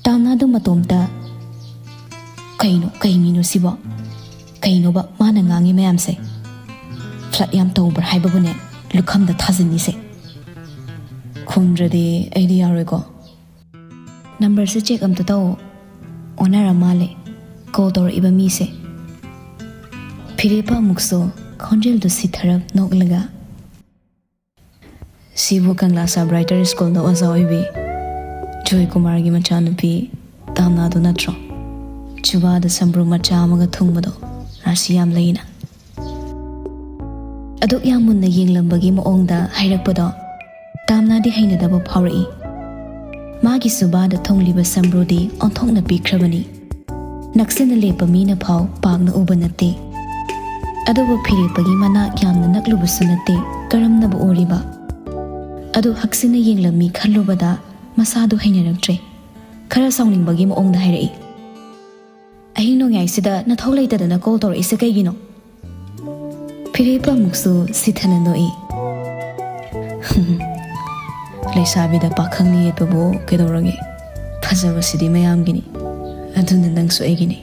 ꯇꯥꯝꯅꯥꯗꯣ ꯃꯇꯣꯝꯇ, "ꯀꯩꯅꯣ, ꯀꯩ ꯃꯤꯅꯣ ꯁꯤꯕꯣ? ꯀꯩꯅꯣꯕ ꯃꯥꯅ ꯉꯥꯡꯉꯤ ꯃꯌꯥꯝꯁꯦ? ꯐ꯭ꯂꯠ ꯌꯥꯝ ꯇꯧꯕ꯭ꯔꯥ ꯍꯥꯏꯕꯕꯨꯅꯦ ꯂꯨꯈꯝꯗ ꯊꯥꯖꯤꯟꯅꯤꯁꯦ"꯫ ꯈꯨꯝꯗ꯭ꯔꯗꯤ ꯑꯩꯗꯤ ꯌꯥꯔꯣꯏꯀꯣ꯫ ꯅꯝꯕꯔꯁꯦ ꯆꯦꯛ ꯑꯝꯇ ꯇꯧꯑꯣ꯫ ꯑꯣꯟꯅꯔ ꯃꯥꯜꯂꯦ ꯀꯣꯜ ꯇꯧꯔꯛꯏꯕ ꯃꯤꯁꯦ꯫ ꯐꯤꯔꯦꯞꯄ ꯑꯃꯨꯛꯁꯨ ꯈꯣꯟꯖꯦꯜꯗꯨ ꯁꯤꯊꯔꯞ ꯅꯣꯛꯂꯒ, "ꯁꯤꯕꯨ ꯀꯪꯂꯥ ꯁꯕ ꯔꯥꯏꯇꯔ ꯁ꯭ꯀꯨꯜꯗ ꯑꯣꯖꯥ ꯑꯣꯏꯕꯤ ꯖꯣꯏ ꯀꯨꯃꯥꯔꯒꯤ ꯃꯆꯥꯅꯨꯄꯤ ꯇꯥꯝꯅꯥꯗꯨ ꯅꯠꯇ꯭ꯔꯣ? ꯆꯨꯕꯥꯗ ꯁꯝꯕ꯭ꯔꯨ ꯃꯆꯥ ꯑꯃꯒ ꯊꯨꯡꯕꯗꯣ ꯃꯅꯥꯁꯤ ꯌꯥꯝ ꯂꯩꯅ꯫ ꯑꯗꯨꯛ ꯌꯥꯝ ꯃꯨꯟꯅ ꯌꯦꯡꯂꯝꯕꯒꯤ ꯃꯑꯣꯡꯗ ꯍꯥꯏꯔꯛꯄꯗꯣ ꯇꯥꯝꯅꯥꯗꯤ ꯍꯩꯅꯗꯕ ꯐꯥꯎꯔꯛꯏ꯫ ꯃꯥꯒꯤ ꯁꯨꯕꯥꯗ ꯊꯨꯡꯂꯤꯕ ꯁꯝꯕ꯭ꯔꯨꯗꯤ ꯑꯣꯟꯊꯣꯛꯅ ꯄꯤꯛꯈ꯭ꯔꯕꯅꯤ꯫ ꯅꯛꯁꯤꯟꯅ ꯂꯦꯞꯄ ꯃꯤꯅ ꯐꯥꯎ ꯄꯥꯛꯅ ꯎꯕ ꯅꯠꯇꯦ꯫ ꯑꯗꯨꯕꯨ ꯐꯤꯔꯦꯞꯄꯒꯤ ꯃꯅꯥꯛ ꯌꯥꯝꯅ ꯅꯛꯂꯨꯕꯁꯨ ꯅꯠꯇꯦ, ꯀꯔꯝꯅꯕꯨ ꯎꯔꯤꯕ? ꯑꯗꯨ ꯍꯛꯁꯤꯟꯅ ꯌꯦꯡꯂꯝꯃꯤ ꯈꯜꯂꯨꯕꯗ ꯃꯁꯥꯗꯨ ꯍꯩꯅꯔꯛꯇ꯭ꯔꯦ꯫ ꯈꯔ ꯁꯥꯎꯅꯤꯡꯕꯒꯤ ꯃꯑꯣꯡꯗ ꯍꯥꯏꯔꯛꯏ꯫ "ꯑꯍꯤꯡ ꯅꯣꯡꯌꯥꯏꯁꯤꯗ ꯅꯊꯧ ꯂꯩꯇꯗꯅ ꯀꯣꯜ ꯇꯧꯔꯛꯏꯁꯦ ꯀꯩꯒꯤꯅꯣ?" ꯐꯤꯔꯦꯞꯄ ꯑꯃꯨꯛꯁꯨ ꯁꯤꯊꯅ ꯅꯣꯛꯏ꯫ "ꯂꯩꯁꯥꯕꯤꯗ ꯄꯥꯈꯪꯅꯤ ꯌꯦꯠꯄꯕꯨ ꯀꯩꯗꯧꯔꯒꯦ? ꯐꯖꯕꯁꯤꯗꯤ ꯃꯌꯥꯝꯒꯤꯅꯤ, ꯑꯗꯨꯅ ꯅꯪꯁꯨ ꯑꯩꯒꯤꯅꯤ꯫